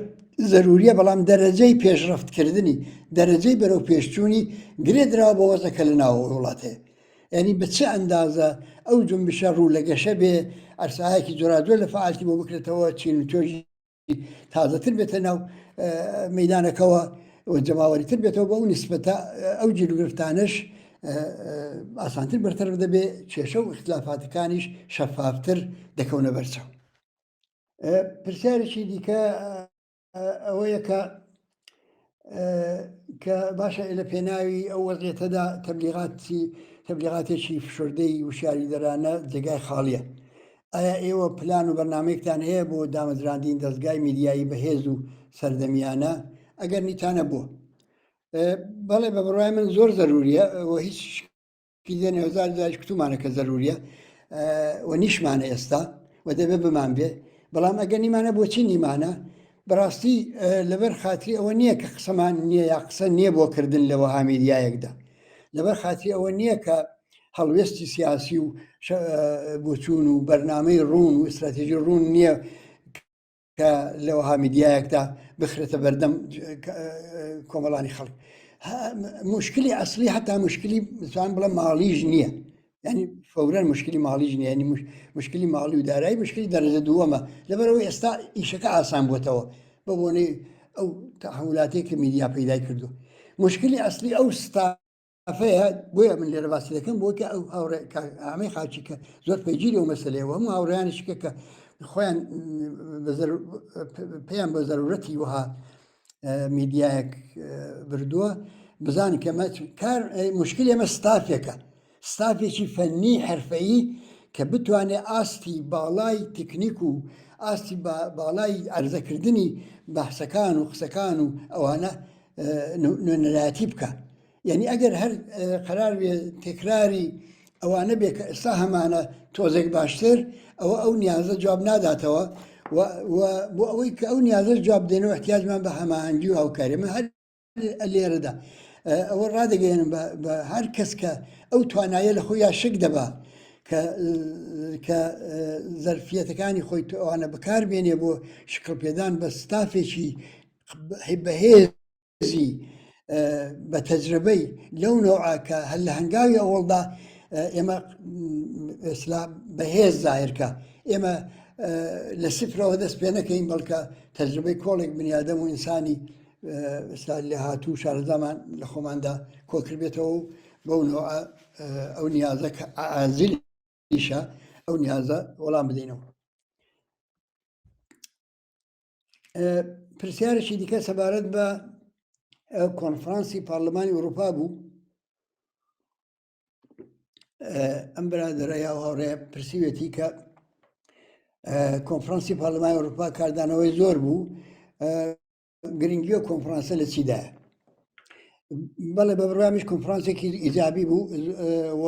Speaker 3: زەروریە بەڵام دەرەجەی پێشڕەفتکردنی دەرەجەی بەرەو پێشچوونی گرێ دراوە بە وەزەکە لە ناوەوە وڵاتەیە یعنی بە چ ئەندازە ئەو جنبشە ڕوو لە گەشە بێ ئەرسایەکی جۆراجۆر لە فعالتی بۆ بکرێتەوە چین و توێژی تازەتر بێتە ناو مەدانەکەوە و جەماوەریتر بێتەوە بە ئەو نیسبەتە ئەو گیروگرفتانەش ئاسانتر بەرتەرف دەبێ کێشە و ئیختلافاتەکانیش شەفافتر دەکەونە بەرچاو. پرسیارێکی دیکە ئەوەیە کە کە باشە لە پێناوی ئەو وەزعیەتەدا تەبلیغاتی تەبلیغاتێکی فشردەی وشیاریدەرانە جێگای خاڵیە ئایا ئێوە پلان و بەرنامەیەکتان هەیە بۆ دامەزراندین دەزگای میدیایی بەهێز و سەردەمیانە؟ ئەگەر نیتانە بۆ؟ بەڵێ بە بڕوای من زۆر زەروریە و هیچ دێنێ هەزار جاریش کوتومانە کە زەروریە و نیشمانە ئێستا و دەبێ بمان بێ بەڵام ئەگەر نیمانە بۆچی نیمانە بەڕاستی لەبەر خاتری ئەوە نییە کە قسەمان نییە یا قسە نییە بۆ کردن لە وەها میدیایەکدا لەبەر خاتری ئەوە نییە کە هەڵوێستی سیاسی و بۆچوون و بەرنامەی ڕوون و ئیستراتیژی ڕوون نییە. کە لە وەها میدیایەکدا بخرێتە بەردەم کۆمەڵانی خەڵک. مشکلی ئەسلی هەتا مشکلی زان بڵێ ماڵیش نییە ینی فەورەن مشکلی ماڵیش نییە ینی مشکلی ماڵی و دارایی مشکلی دەرەجە دووەمە لەبەرەوەی ئێستا ئیشەکە ئاسان بووتەوە بە بۆنەی ئەو تەحولاتێک کە میدیا پەیدای کردو مشکلی ئەسلی ئەو ستا فەیە بۆیە من لێرە باسی دەکەم بۆ کە ئەو هاوڕێ ئامەی خاچی کە زۆر پەیگیری ئەو مەسەلەیە و هەموو هاوڕێیانیش کە کە خۆیان پێیان بە زەرورەتی وەها میدیایەک بردووە بزان کە کار مشکل ئێمە ستافێکە ستافێکی فەنی حرفەیی کە بتوانێت ئاستی باڵای تکنیک و ئاستی باڵای ئەرزەکردنی بەحسەکان و قسەکان و ئەوانە نوێنەرایەتی بکە یعنی ئەگەر هەر قەرار بێ تکراری ئەوانە بێ کە ئێستا هەمانە تۆزێک باشتر ئەوە ئەو نیازە جواب ناداتەوە بۆ ئەوەی کە ئەو نیازە جواب دێنەوە احتیاجمان بە هەماهەنگی و هاوکاری من هەر لێرەدا ئەوە ڕادەگەێنم بە هەر کەس کە ئەو توانایە لە خۆیان شک دەبا کە کە زەرفیەتەکانی خۆی ئەوانە بەکار بێنێ بۆ شکڵ پێدان بە ستافێکی بەهێز زی بە تەجربەی لەو نەوعە کە هەر لە هەنگاوی ئەوەڵدا ئێمە ئێسلا بەهێز زاهرکە ئێمە لە سفرەوە دەست پێ نەکەین بەڵکە تەجربەی کۆڵێک بنیادەم و ئینسانی ئێستا لێهاتوو و شارەزامان لە خۆماندا کۆکردبێتەوە و بەو نەوعە ئەو نیازە کە ئازیلیشە ئەو نیازە وەڵام بدەینەوە. پرسیارێکی دیکە سەبارەت بە کۆنفرانسی پارلمانی ئەوروپا بوو ئەم برادەرە یا هاوڕێ پرسیوێتی کە کۆنفرانسی پارلمانی ئەوروپا کاردانەوەی زۆر بوو گرنگی و کۆنفرانسە لە چیدایە بەڵێ بە بڕوامیش کۆنفرانسێکی ئیجابی بوو و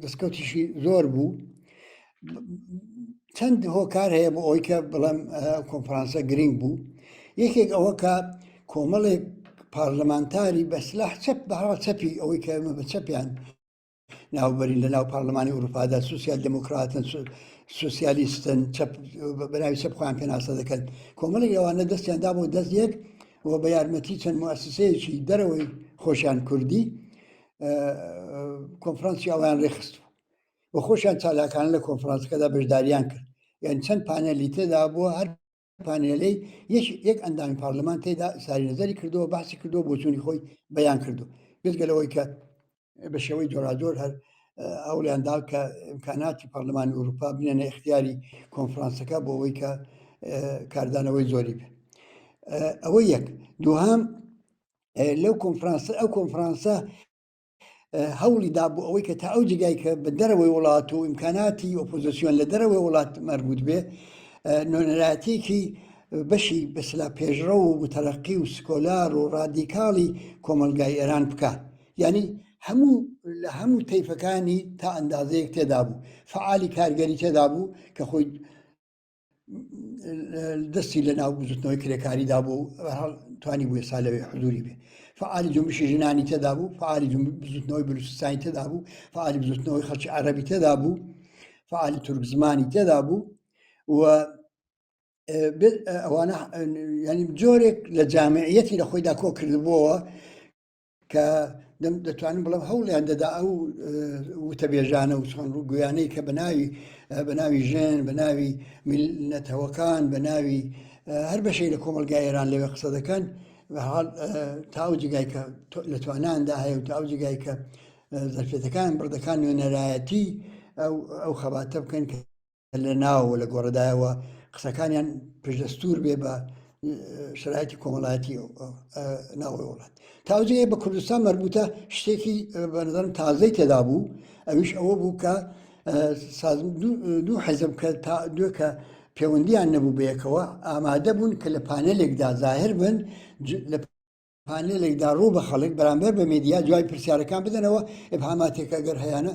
Speaker 3: دەستکەوتیشی زۆر بوو چەند هۆکار هەیە بۆ ئەوی کە بڵێم کۆنفرانسە گرنگ بوو یەکێک ئەوە کە کۆمەڵێک پارلەمانتاری بەسلاح چەپ بەهڕ چەپی ئەوەی کە ئێمە بە چەپیان ناوبەرین لە ناو پارلمانی ئەوروپادا سوسیال دموکراتن سوسیالیستن چەپ بەناوی چەپ خۆیان پێناسە دەکەن کۆمەڵێک لەوانە دەستیان دا بۆ دەست یەک و بە یارمەتی چەند موسسەیەکی دەرەوەی خۆشیان کوردی کۆنفرانسی ئەویان ڕێخست و خۆشیان چالاکانە لە کۆنفرانسەکەدا بەشداریان کرد یان چەند پانێلی تێدا بووە هەر پانێلەی یەک یەک ئەندامی پارلمان تێدا ساری نظری کردووە باسی کردووە بۆچوونی خۆی بەیان کردو بێجگە لەوەی کە بە شێوەی جۆراجۆر هەر هەوڵیان دا کە ئیمکاناتی پەرلەمانی ئەوروپا بنێنە ئیختیاری کۆنفرانسەکە بۆ ئەوەی کە کاردانەوەی زۆری بێ ئەوە یەک دووهام لەو کۆنفرانسە ئەو کۆنفرانسە هەوڵی دا بۆ ئەوەی کە تا ئەو جێگای کە بە دەرەوەی وڵات و ئیمکاناتی ئۆپۆزیسیۆن لە دەرەوەی وڵات مەربوط بێ نوێنەرایەتێکی بەشی بەسلا پێشڕەو و متەرەقی و سکۆلار و ڕادیکاڵی کۆمەڵگای ئێران بکە یعنی هەموو لە هەموو تەیفەکانی تا ئەندازەیەک تێدا بوو فعالی کارگەری تێدا بوو کە خۆی دەستی لە ناو بزوتنەوەی کرێکاریدا بوو توانی بوو ئێستا لەوێ حزوری بێ فعالی جنبشی ژنانی تێدا بوو فعالی بزوتنەوەی بلوچستانی تێدا بوو فعالی بزوتنەوەی خەڵکی عەرەبی تێدا بوو فعالی تورک زمانی تێدا بوو و ئەوانە ینی جۆرێک لە جامعەتی لە خۆیدا کۆ کردبووەوە کە دەتوانم بڵێم هەوڵیان دەدا ئەو وتەبێژانە و چۆن ڕووگویانەی کە بەناوی بەناوی ژن بەناوی نەتەوەکان بەناوی هەر بەشێک لە کۆمەلگای ئێران لەوێ قسە دەکەن تا ئەو جگای کە لە تواناندا هەیە و تا ئەو جگای کە زەرفێتەکان بڕدەکان نوێنەرایەتی ئەو خەباتە بکەن کە لە ناوەوە لە گۆڕدایەوە قسەکانیان پشدەستور بێ بە شرایەتی کۆمەڵایەتی ناوەوەی وڵات تاوجێ بە کوردستان مربوطە شتێکی بە نظرم تازەی تێدا بوو ئەویش ئەوە بوو کە دوو حەزب کە تا دوێ کە پەیوەندیان نەبوو بەیەکەوە ئامادە بوون کە لە پانێلێکدا زاهر بن لە پانێلێکدا ڕوو بە خەڵک بەرامبەر بە مێدیا جوابی پرسیارەکان بدەنەوە ئیبهاماتێک ئەگەر هەیانە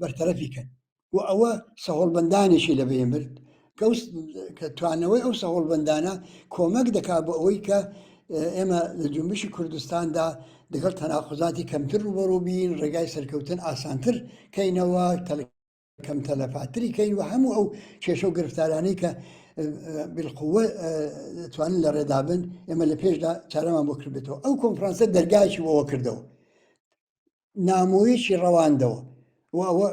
Speaker 3: بەرتەرەفی کەن و ئەوە سەهۆڵبەندانێکی لە بەین برد کە توانەوەی ئەو سەهۆڵبەندانە کۆمەک دەکات بۆ ئەوەی کە ئێمە لە جنبشی کوردستاندا دەگەڵ تەناقوزاتی کەمتر ڕوبەڕوو بین ڕێگای سەرکەوتن ئاسانتر کەینەوە کەم تەلەفاتری کەین و هەموو ئەو کێشە و گرفتارانەی کە بالقوە توانن لە ڕێدا بن ئێمە لە پێشدا چارەمان بۆ کردێتەوە ئەو کۆنفرانسە دەرگایکی بۆەوە کردەوە نامۆیەکی ڕەواندەوە و ئەوە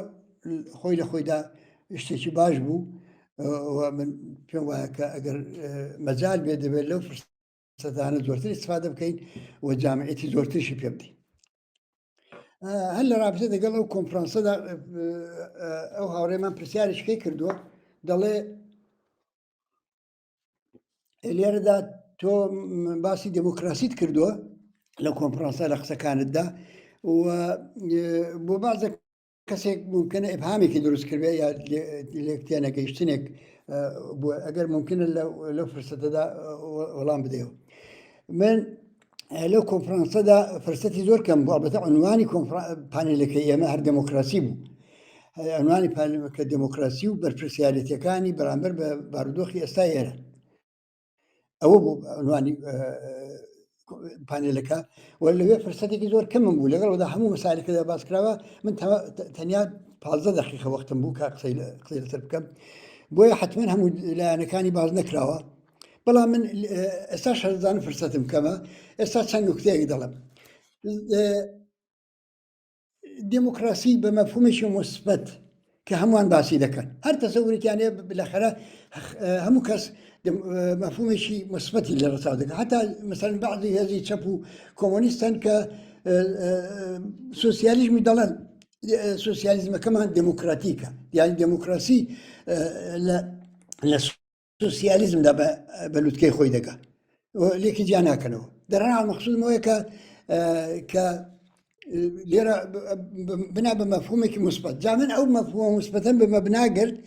Speaker 3: خۆی لە خۆیدا شتێکی باش بوو من پێم وایە کە ئەگەر مەجال بێ دەبێت لەو فرسەتانە زۆرتر استفادە بکەین و جامعەتی زۆرترشی پێ بدەین هەر لە رابطە دەگەڵ ئەو کۆنفرانسەدا ئەو هاوڕێمان پرسیارێکەکەی کردووە دەڵێ لێرەدا تۆ باسی دموکراسیت کردووە لە کۆنفرانسە لە قسەکانتدا و بۆ بازە کەسێک ممکنە ئبهامێکی دروست کردێ یا لێک تێنەگەیشتنێک بۆ ئەگەر ممکنە لەو فرسەتەدا وەڵام بدەیەوە من لەو کۆنفرانسەدا فرسەتی زۆر کەم بوو ئەڵبەتە عنوانی پانێلەکەی ئێمە هەر دموکراسی بوو عنوانی پانێلەکە دموکراسی و بەرپرسیارەتەکانی بەرامبەر بە بارودۆخی ئێستا ئێرە ئەوە بوو عنوانی پانێلەکە و لەوێ فرسەتێکی زۆر کەمم بوو لەگەڵدا هەموو مەسالەکەدا باس کراوە من تەنیا 15 دقیقە وەختم بوو کە قسەی قسەی لەسەر بکەم بۆیە حتمما هەموو لایەنەکانی باز نەکراوە بەڵام من ئێستا شەرزان فرسەتم کەمە ئێستا چەند نوکتەیەک دەڵم دێموکراسی بە مەفهومێکی موسبەت کە هەمووان باسی دەکەن هەر تەسەورێکیان هەیە بالاخرە هەموو کەس مەفهومێکی موسبەتی لێ ڕەچاو دەکەن حتا مثلا بعضی هێزی چەپ و کۆمۆنیستن کە سوسیالیزمی دەڵێن سوسیالیزمەکەمان دێموکراتیکە یانی دێموکراسی لە سوسیالیزمدا بە لوتکەی خۆی دەگا لێکی جیا ناکەنەوە دەرەناڵ مەخصوصمەوەیە کە کە لێرە بنا بە مەفهومێکی مثبت جا من ئەو مەفهومە مثبتەم بە مەبنا گرت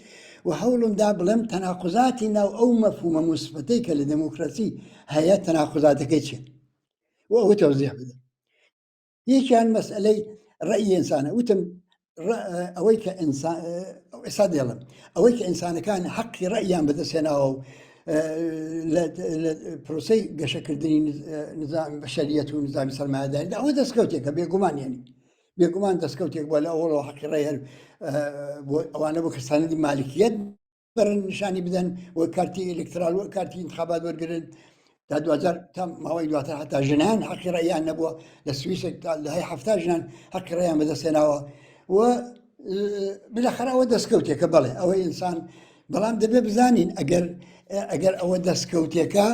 Speaker 3: و هەوڵم دا بڵێم تەناقضاتی ناو ئەو مەفهومە مثبتەی کە لە دێموکراسی هەیە تەناقضاتەکەی چیە و ئەوە تەوزیح بدەم یەکیان مەسئلەی ڕەئی ئینسانە وتم ئەوەی کە ئینسان ئێستا دێڵم ئەوەی کە ئینسانەکان حەقی ڕەئیان بەدەستهێناوە و لە پرۆسەی گەشەکردنی نظام بەشەریەت و نظامی سەرمایەداریدا ئەوە دەستکەوتێکە بێگومان یعنی بێگومان دەستکەوتێک بووە لە ئەوڵەوە حەقی ڕەئی هەر بۆ ئەوانە بۆ کەسانی مالکیەت بەرن نیشانی بدەن و کارتی ئەلکترال و کارتی انتخابات وەرگن تا دوجار تا ماوەی دواتر هەتا ژنان حەقی ڕێیان نەبووە لە سویسێک تا لە هەی هەفتا ژنان حەقی ڕێیان بەدەستێناوە و بالاخرە ئەوە دەستکەوتێکە بەڵێ ئەوە ئینسان بەڵام دەبێ بزانین ئەگەر ئەگەر ئەوە دەستکەوتێکە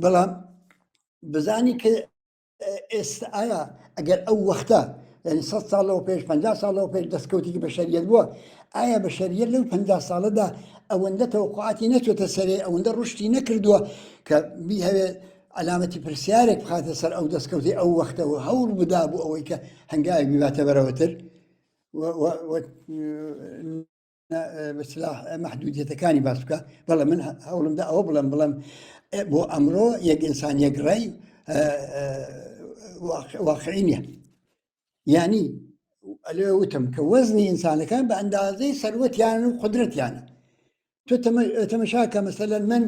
Speaker 3: بەڵام بزانی کە ئێستا ئایا ئەگەر ئەو وەختە یعنی سە ساڵەوە پێش پ ساڵەوە پێش دەستکەوتێکی بەشەریەت بووە ئایا بەشەریەت لەو پ ساڵەدا ئەوەندە تەوەقعاتی نەچێتە سەرێ ئەوەندە ڕشتی نەکردووە کە بیهەوێ علامەتی پرسیارێک بخاتە سەر ئەو دەستکەوتی ئەو وەختەوە هەوڵ بدا بۆ ئەوەی کە هەنگاوی بیباتە بەرەوەتر بەسلاح مەحدودیەتەکانی باس بکە بەڵێ من هەوڵمدا ئەوە بڵێم بڵێم بۆ ئەمڕۆ یەک ئینسان یەک ڕای واقعی نییە یعنی ئەلێ وتم کە وەزنی ئینسانەکان بە ئەندازەی سەروەتیان و قدرەتیانە تۆ تەمەشاکە مەسەلەن من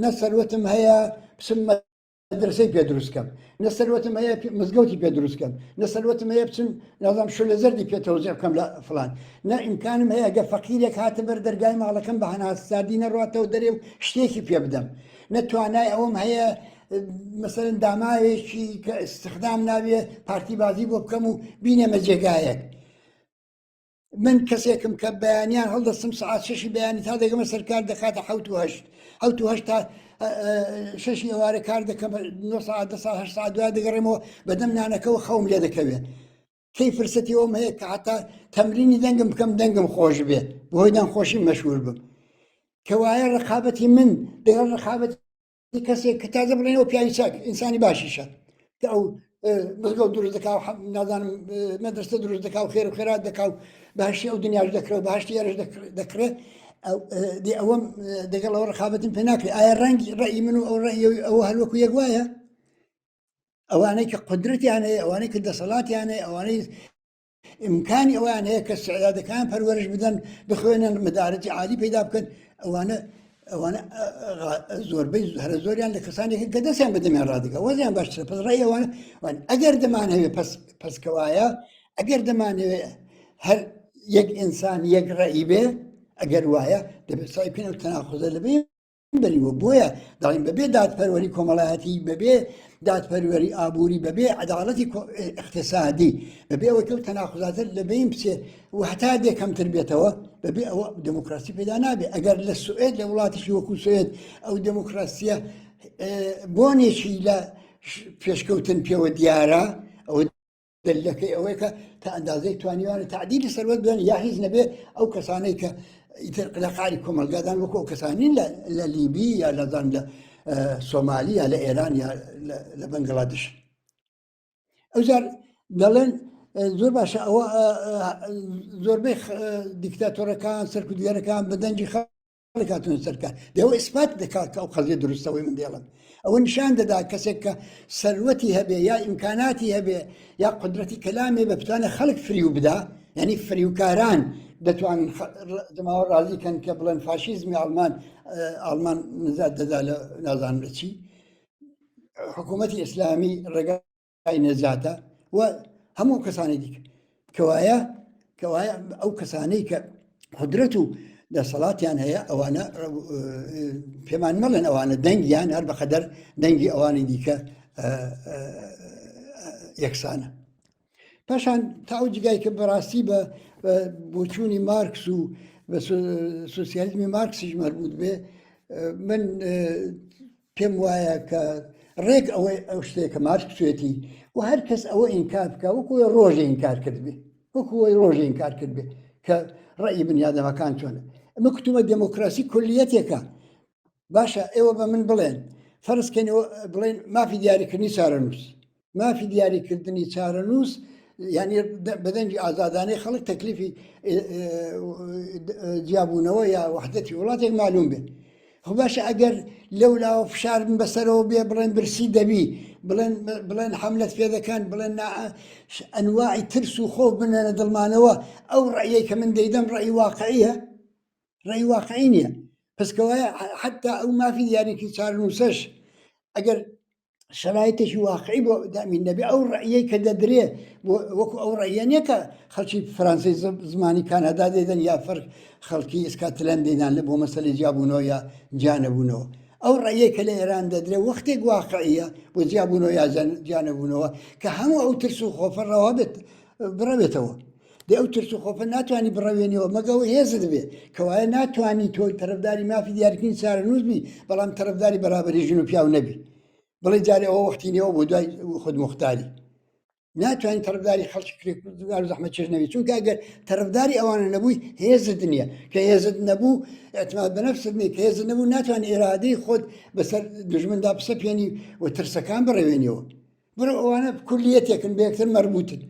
Speaker 3: نە سەروەتم هەیە بچم مەدرسەی پێ دروست کەم نە سەروەتم هەیە مزگەوتی پێ دروست کەم نە سەروەتم هەیە بچم نازانم شولە زەردی پێ تەوزیع بکەم لە فلان نە ئیمکانم هەیە گە فەقیرێک هاتە بەر دەرگای ماڵەکەم بە هەناساردی نەڕاتەوە دەرێ و شتێکی پێ بدەم نە توانای ئەوەم هەیە مەسەلەن داماوێکی کە استخدام ناوێ پارتی بازی بۆ بکەم و بینێمە جێگایەک من کەسێکم کە بەیانیان هەڵدەستم سەعات شەشی بەیانی تا دەگەمە سەر کار دەکاتە حەوت و هەشت حەوت و هەشت تا شەشی ئێوارە کار دەکەم نۆ سەعات دە ساعت هەشت سەعات دوای دەگەڕێمەوە بەدەم نانەکەوە خەوم لێ دەکەوێت کەی فرسەتی ئەوم هەیە کە حتا تەمرینی دەنگم بکەم دەنگم خۆش بێ بۆی دەنگ خۆشی مەشهور بم کەوایە ڕقابەتی من دەگەڵ ڕقابەتی کەسێک کە تازە بڵێن ئەو پیاوی چاک ئینسانی باشیشە کە ئەو مزگەوت دروست دەکا و نازانم مەدرسە دروست دەکا و خێر و خێرات دەکا و بەهشتی ئەو دنیاش دەکرێت و بەهشتی ئێرەش دەکرێت دێ ئەوەم دەگەڵ ئەوە ڕقابەتم پێ ناکرێت ئایا ڕەنگی ڕەئی من و ئەو ڕەئی ئەوە هەروەکو یەک وایە ئەوانەی کە قدرەتیان هەیە ئەوانەی کە دەسەڵاتیان هەیە ئەوانەی ئیمکانی ئەوەیان هەیە کە سعیادەکان پەروەرش بدەن بخوێنن مدارەتی عالی پەیدا بکەن ئەوانە ئەوانە زۆربەی هەرە زۆریان لە کەسانێک کە دەستیان بە دەمیان ڕادگە وەزیان باشترە پس ڕێی ئەوانە ئەگەر دەمانهەوێ پس پسکەوایە ئەگەر دەمانەوێ هەر یەک ئینسان یەک ڕێی بێ. ئەگەر وایە دەبێت سعی بکەین ئەو تەناقوزە لەبەین بەرین و بۆیە دەڵێن بەبێ دادپەروەری کۆمەڵایەتی بەبێ دادپەروەری ئابووری بەبێ عەداڵەتی ئیقتسادی بەبێ ئەوەی کە ئەو تەناقوزاتە لەبەین بچێ و هەتا دێ کەمتر بێتەوە بەبێ ئەوە دێموکراسی پەیدا نابێ ئەگەر لە سوئێد لە وڵاتێکی وەکوو سوئێد ئەو دێموکراسیە بۆنێکی لە پێشکەوتن پێوە دیارە ئەوە دەلیلەکەی ئەوەیە کە تا ئەندازەیەک توانیوانە تەعدیلی سەروەت بدەن یا هیچ نەبێ ئەو کەسانەی کە ئیتر لە قاری کۆمەلگادان وەکو ئەو کەسانین لە لیبی یا لە زان لە سۆمالی یا لە ئێران یا لە بەنگلادش ئەوجار دەڵێن زۆر باشە ئەوە زۆربەی دیکتاتۆرەکان سەرکوتگەرەکان بە دەنگی خەڵک هاتوونە سەر کار دەوە ئیسپات دەکات کە ئەو قەزیە دروستەوەی من دێڵم ئەوە نیشان دەدا کەسێک کە سەروەتی هەبێ یا ئیمکاناتی هەبێ یا قدرەتی کەلامێ بە بتوانێت خەڵک فریو بدا یعنی فریوکاران دەتوانن جەماوە ڕازی کەن کە بڵێن فاشیزمی ئاڵمان ئاڵمان نزات دەدا لە نازانم لە چی حکوومەتی ئیسلامی ڕێگا نەجاتە و هەموو کەسانی دیکە کەوایە کەوایە ئەو کەسانەی کە قدرەت و دەسەڵاتیان هەیە ئەوانە پێمان مەڵێن ئەوانە دەنگیان هەر بەقەدەر دەنگی ئەوانی دیکە یەکسانە پاشان تا ئەو جگای کە بەڕاستی بە بۆچوونی مارکس و بە سوسیالیزمی مارکسیش مەربوط بێ من پێم وایە کە ڕێک ئەوەی ئەو شتێک کە مارکس وێتی و هەر کەس ئەوە ئینکار بکە وەکو ڕۆژێ ئینکار کرد بێ وەکو ئەوەی ڕۆژێ ئینکار کرد بێ کە ڕەئی بنیادەمەکان چۆنە ئەمە کوتومە دێمۆکراسی کولیەتێکە باشە ئێوە بە من بڵێن فەرز کەین بڵێن مافی دیاریکردنی چارەنووس مافی دیاریکردنی چارەنووس یعنی بەدەنگی ئازادانەی خەڵک تەکلیفی جیابوونەوە یا وحدەتی وڵاتێک معلوم بێت خۆ باشە ئەگەر لەو لاوە فشار بن بەسەرەوە بێ بڵێن برسی دەبی بڵێن بڵێن حملەت پێ دەکەن بڵێن ئەنواعی ترس و خۆف بنێنە دڵمانەوە ئەو ڕەیەی کە من دەیدەم ڕەئی واقعیە ڕەئی واقعی نییە پس کەوایە حتا ئەو مافی دیاریکی چارەنووسەش ئەگەر شەرایتێکی واقعی بۆ دامین نەبێ ئەو ڕەئیەی کە دەدرێ وەکو ئەو ڕەئیە نییە کە خەڵکی فەرانسەی زمانی کانادا دەیدەن یا فەرق خەڵکی ئیسکاتلەند دەیدان لە بۆ مەسەلەی جیابوونەوە یا جیانەبوونەوە ئەو ڕەئیەی کە لە ئێران دەدرێ وەختێک واقعیە بۆ جیابوونەوە یا جیانەبوونەوە کە هەموو ئەو ترس و خۆفە ڕەوا بێت بڕەوێتەوە دەی ئەو ترس و خۆفە ناتوانی بڕەوێنیەوە مەگە ئەو هێزت بێ کەوایە ناتوانی تۆ تەرەفداری مافی دیارکردنی چارەنووس بی بەڵام تەرەفداری بەرابەری ژن و پیاو نەبی بڵێ جارێ ئەوە وەختی نێوە بۆ دوای خودموختاری ناتوانین تەرەفداری خەڵکی کرێکار و زەحمەتکێش نەبی چونکە ئەگەر تەرەفداری ئەوانە نەبووی هێزت نییە کە هێزت نەبوو اعتماد بە نفست نییە کە هێزت نەبوو ناتوانانی ئێرادەی خۆت بەسەر دژمندا بسەپێنی و ترسەکان بڕەوێنیەوە بڕۆ ئەوانە کولیەتێکن بە یەکتر مەربوتن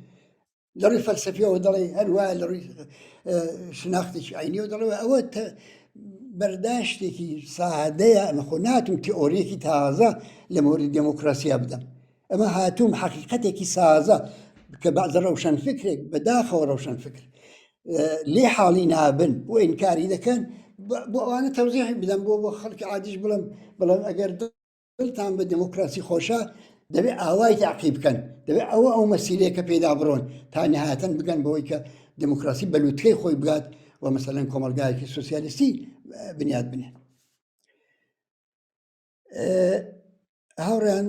Speaker 3: لە ڕووی فەلسەفیەوە دەڵێ هەر وایە لە ڕووی شناختێکی عینیەوە دەڵێ ئەوە بەرداشتێکی سادەیە ئەمە خۆ ناتوم تئۆریەکی تازە لە مۆری دێموکراسیا بدەم ئەمە هاتووم حەقیقەتێکی سازە کە بەعزە ڕەوشەن فکرێک بەداخەوە ڕەوشەن فکر لێ حاڵی نابن و ئینکاری دەکەن بۆ ئەوانە تەوزیحی بدەم بۆ بۆ خەڵکی عادیش بڵم بڵم ئەگەر دڵتان بە دێموکراسی خۆشە دەبێ ئاوای تاقی بکەن دەبێ ئەوە ئەو مەسیرەیە کە پێدا بڕۆن تا نهایەتەن بگەن بەوەی کە دێموکراسی بە لوتکەی خۆی بگات و مەسەلەن کۆمەڵگایەکی سوسیالیستی بنیات بنێن هاوڕیان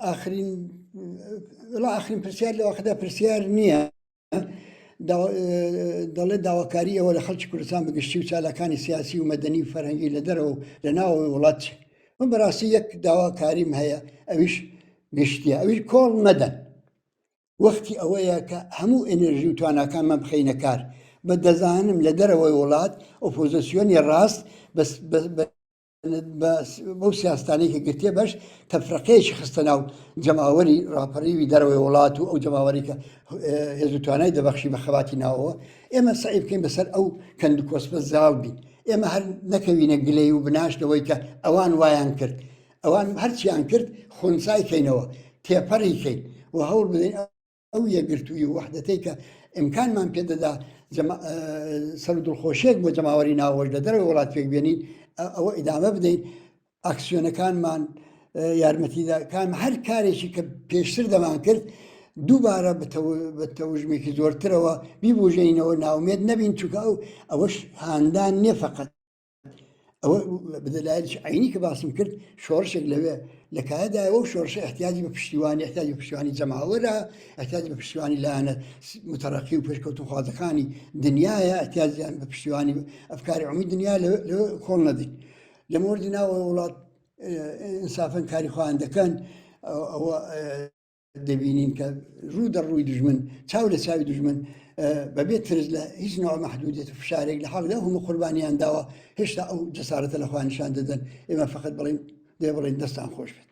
Speaker 3: ئاخرین ئاخرین پرسیار لە وەختدا پرسیار نییە دەڵێت داواکاری ئێوە لە خەڵکی کوردستان بە گشتی و چالاکانی سیاسی و مەدەنی و فەرهەنگی لە دەرەوە و لە ناوەوەی وڵات چی؟ من بەڕاستی یەک داواکاریم هەیە ئەویش گشتیە ئەویش کۆڵ مەدەن وەختی ئەوەیە کە هەموو ئەنێرژی و تواناکانمان بخەینە کار بە دەزانم لە دەرەوەی وڵات ئۆپۆزیسیۆنی ڕاست بەس بەو سیاستانەی کە گرتیە بەش تەفرەقەیەکی خستە ناو جەماوەری ڕاپەڕیوی دەرەوەی وڵات و ئەو جەماوەری کە هێز و توانای دەبەخشی بە خەباتی ناوەوە ئێمە سەعی بکەین بەسەر ئەو کەند و کۆسپە زاڵ بین ئێمە هەر نەکەوینە گلەی و بناش لەوەی کە ئەوان وایان کرد ئەوان هەرچیان کرد خونسای کەینەوە تێپەڕی کەین و هەوڵ بدەین ئەو یەکگرتوویی و وەحدەتەی کە ئیمکانمان پێ دەدا سەر و دڵخۆشیەک بۆ جەماوەری ناوەش لە دەرەوەی وڵات پێک بێنین ئەوە ئیدامە بدەین ئاکسیۆنەکانمان یارمەتیداکان هەر کارێکی کە پێشتر دەمان کرد. دووبارە بە تەوژمێکی زۆرترەوە بیبوژێنینەوە ناومێت نەبین چونکە ئەو ئەوەش هاندان نییە فقط ئەوە بەدەلایلێکی عینی کە باسم کرد شۆڕشێک لەوێ لە کایەدایە و شۆڕشە احتیاجی بە پشتیوانی احتیاجی بە پشتیوانی جەماوەرە احتیاجی بە پشتیوانی لایەنە متەرەقی و پێشکەوتوخوازەکانی دنیاە احتیاجیان بە پشتیوانی ئەفکاری عمومی دنیا لەوێ کۆڵ نەدەین لە مۆردی ناوە وڵات ئینسافەن کاری خۆیان دەکەن ئەوە دەبینین کە ڕوو دەڕووی دژمن چاو لە چاوی دژمن بەبێ ترس لە هیچ نوع مەحدودیت و فشارێک لە حاڵدا هەموو قوربانیان داوە هێشتا ئەو جەسارەتە لە خۆیان نیشان دەدەن ئێمە فقط بڵین دێ بڵین دەستان خۆش بێت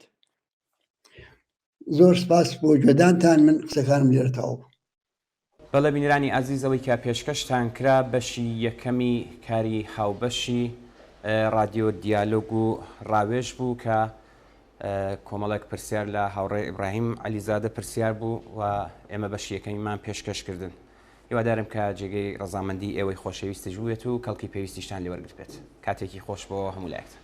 Speaker 3: زۆر سپاس بۆ گوێدانتان من قسەکانم لێرە تەواو بوو.
Speaker 1: بەڵێ بینەرانی ئازیز ئەوەی کە پێشکەشتان کرا بەشی یەکەمی کاری هاوبەشی ڕادیۆ دیالۆگ و ڕاوێژ بوو کە کۆمەڵێک پرسیار لە هاوڕێ ئیبراهیم عەلیزادە پرسیار بوو و ئێمە بەشی یەکەمیمان پێشکەش کردن. هیوادارم کە جێگەی ڕەزامەندی ئێوەی خۆشەویستیش بووبێت و کەڵکی پێویستیشتان لێ وەرگرتبێت. کاتێکی خۆش بۆ هەموو لایەکتان.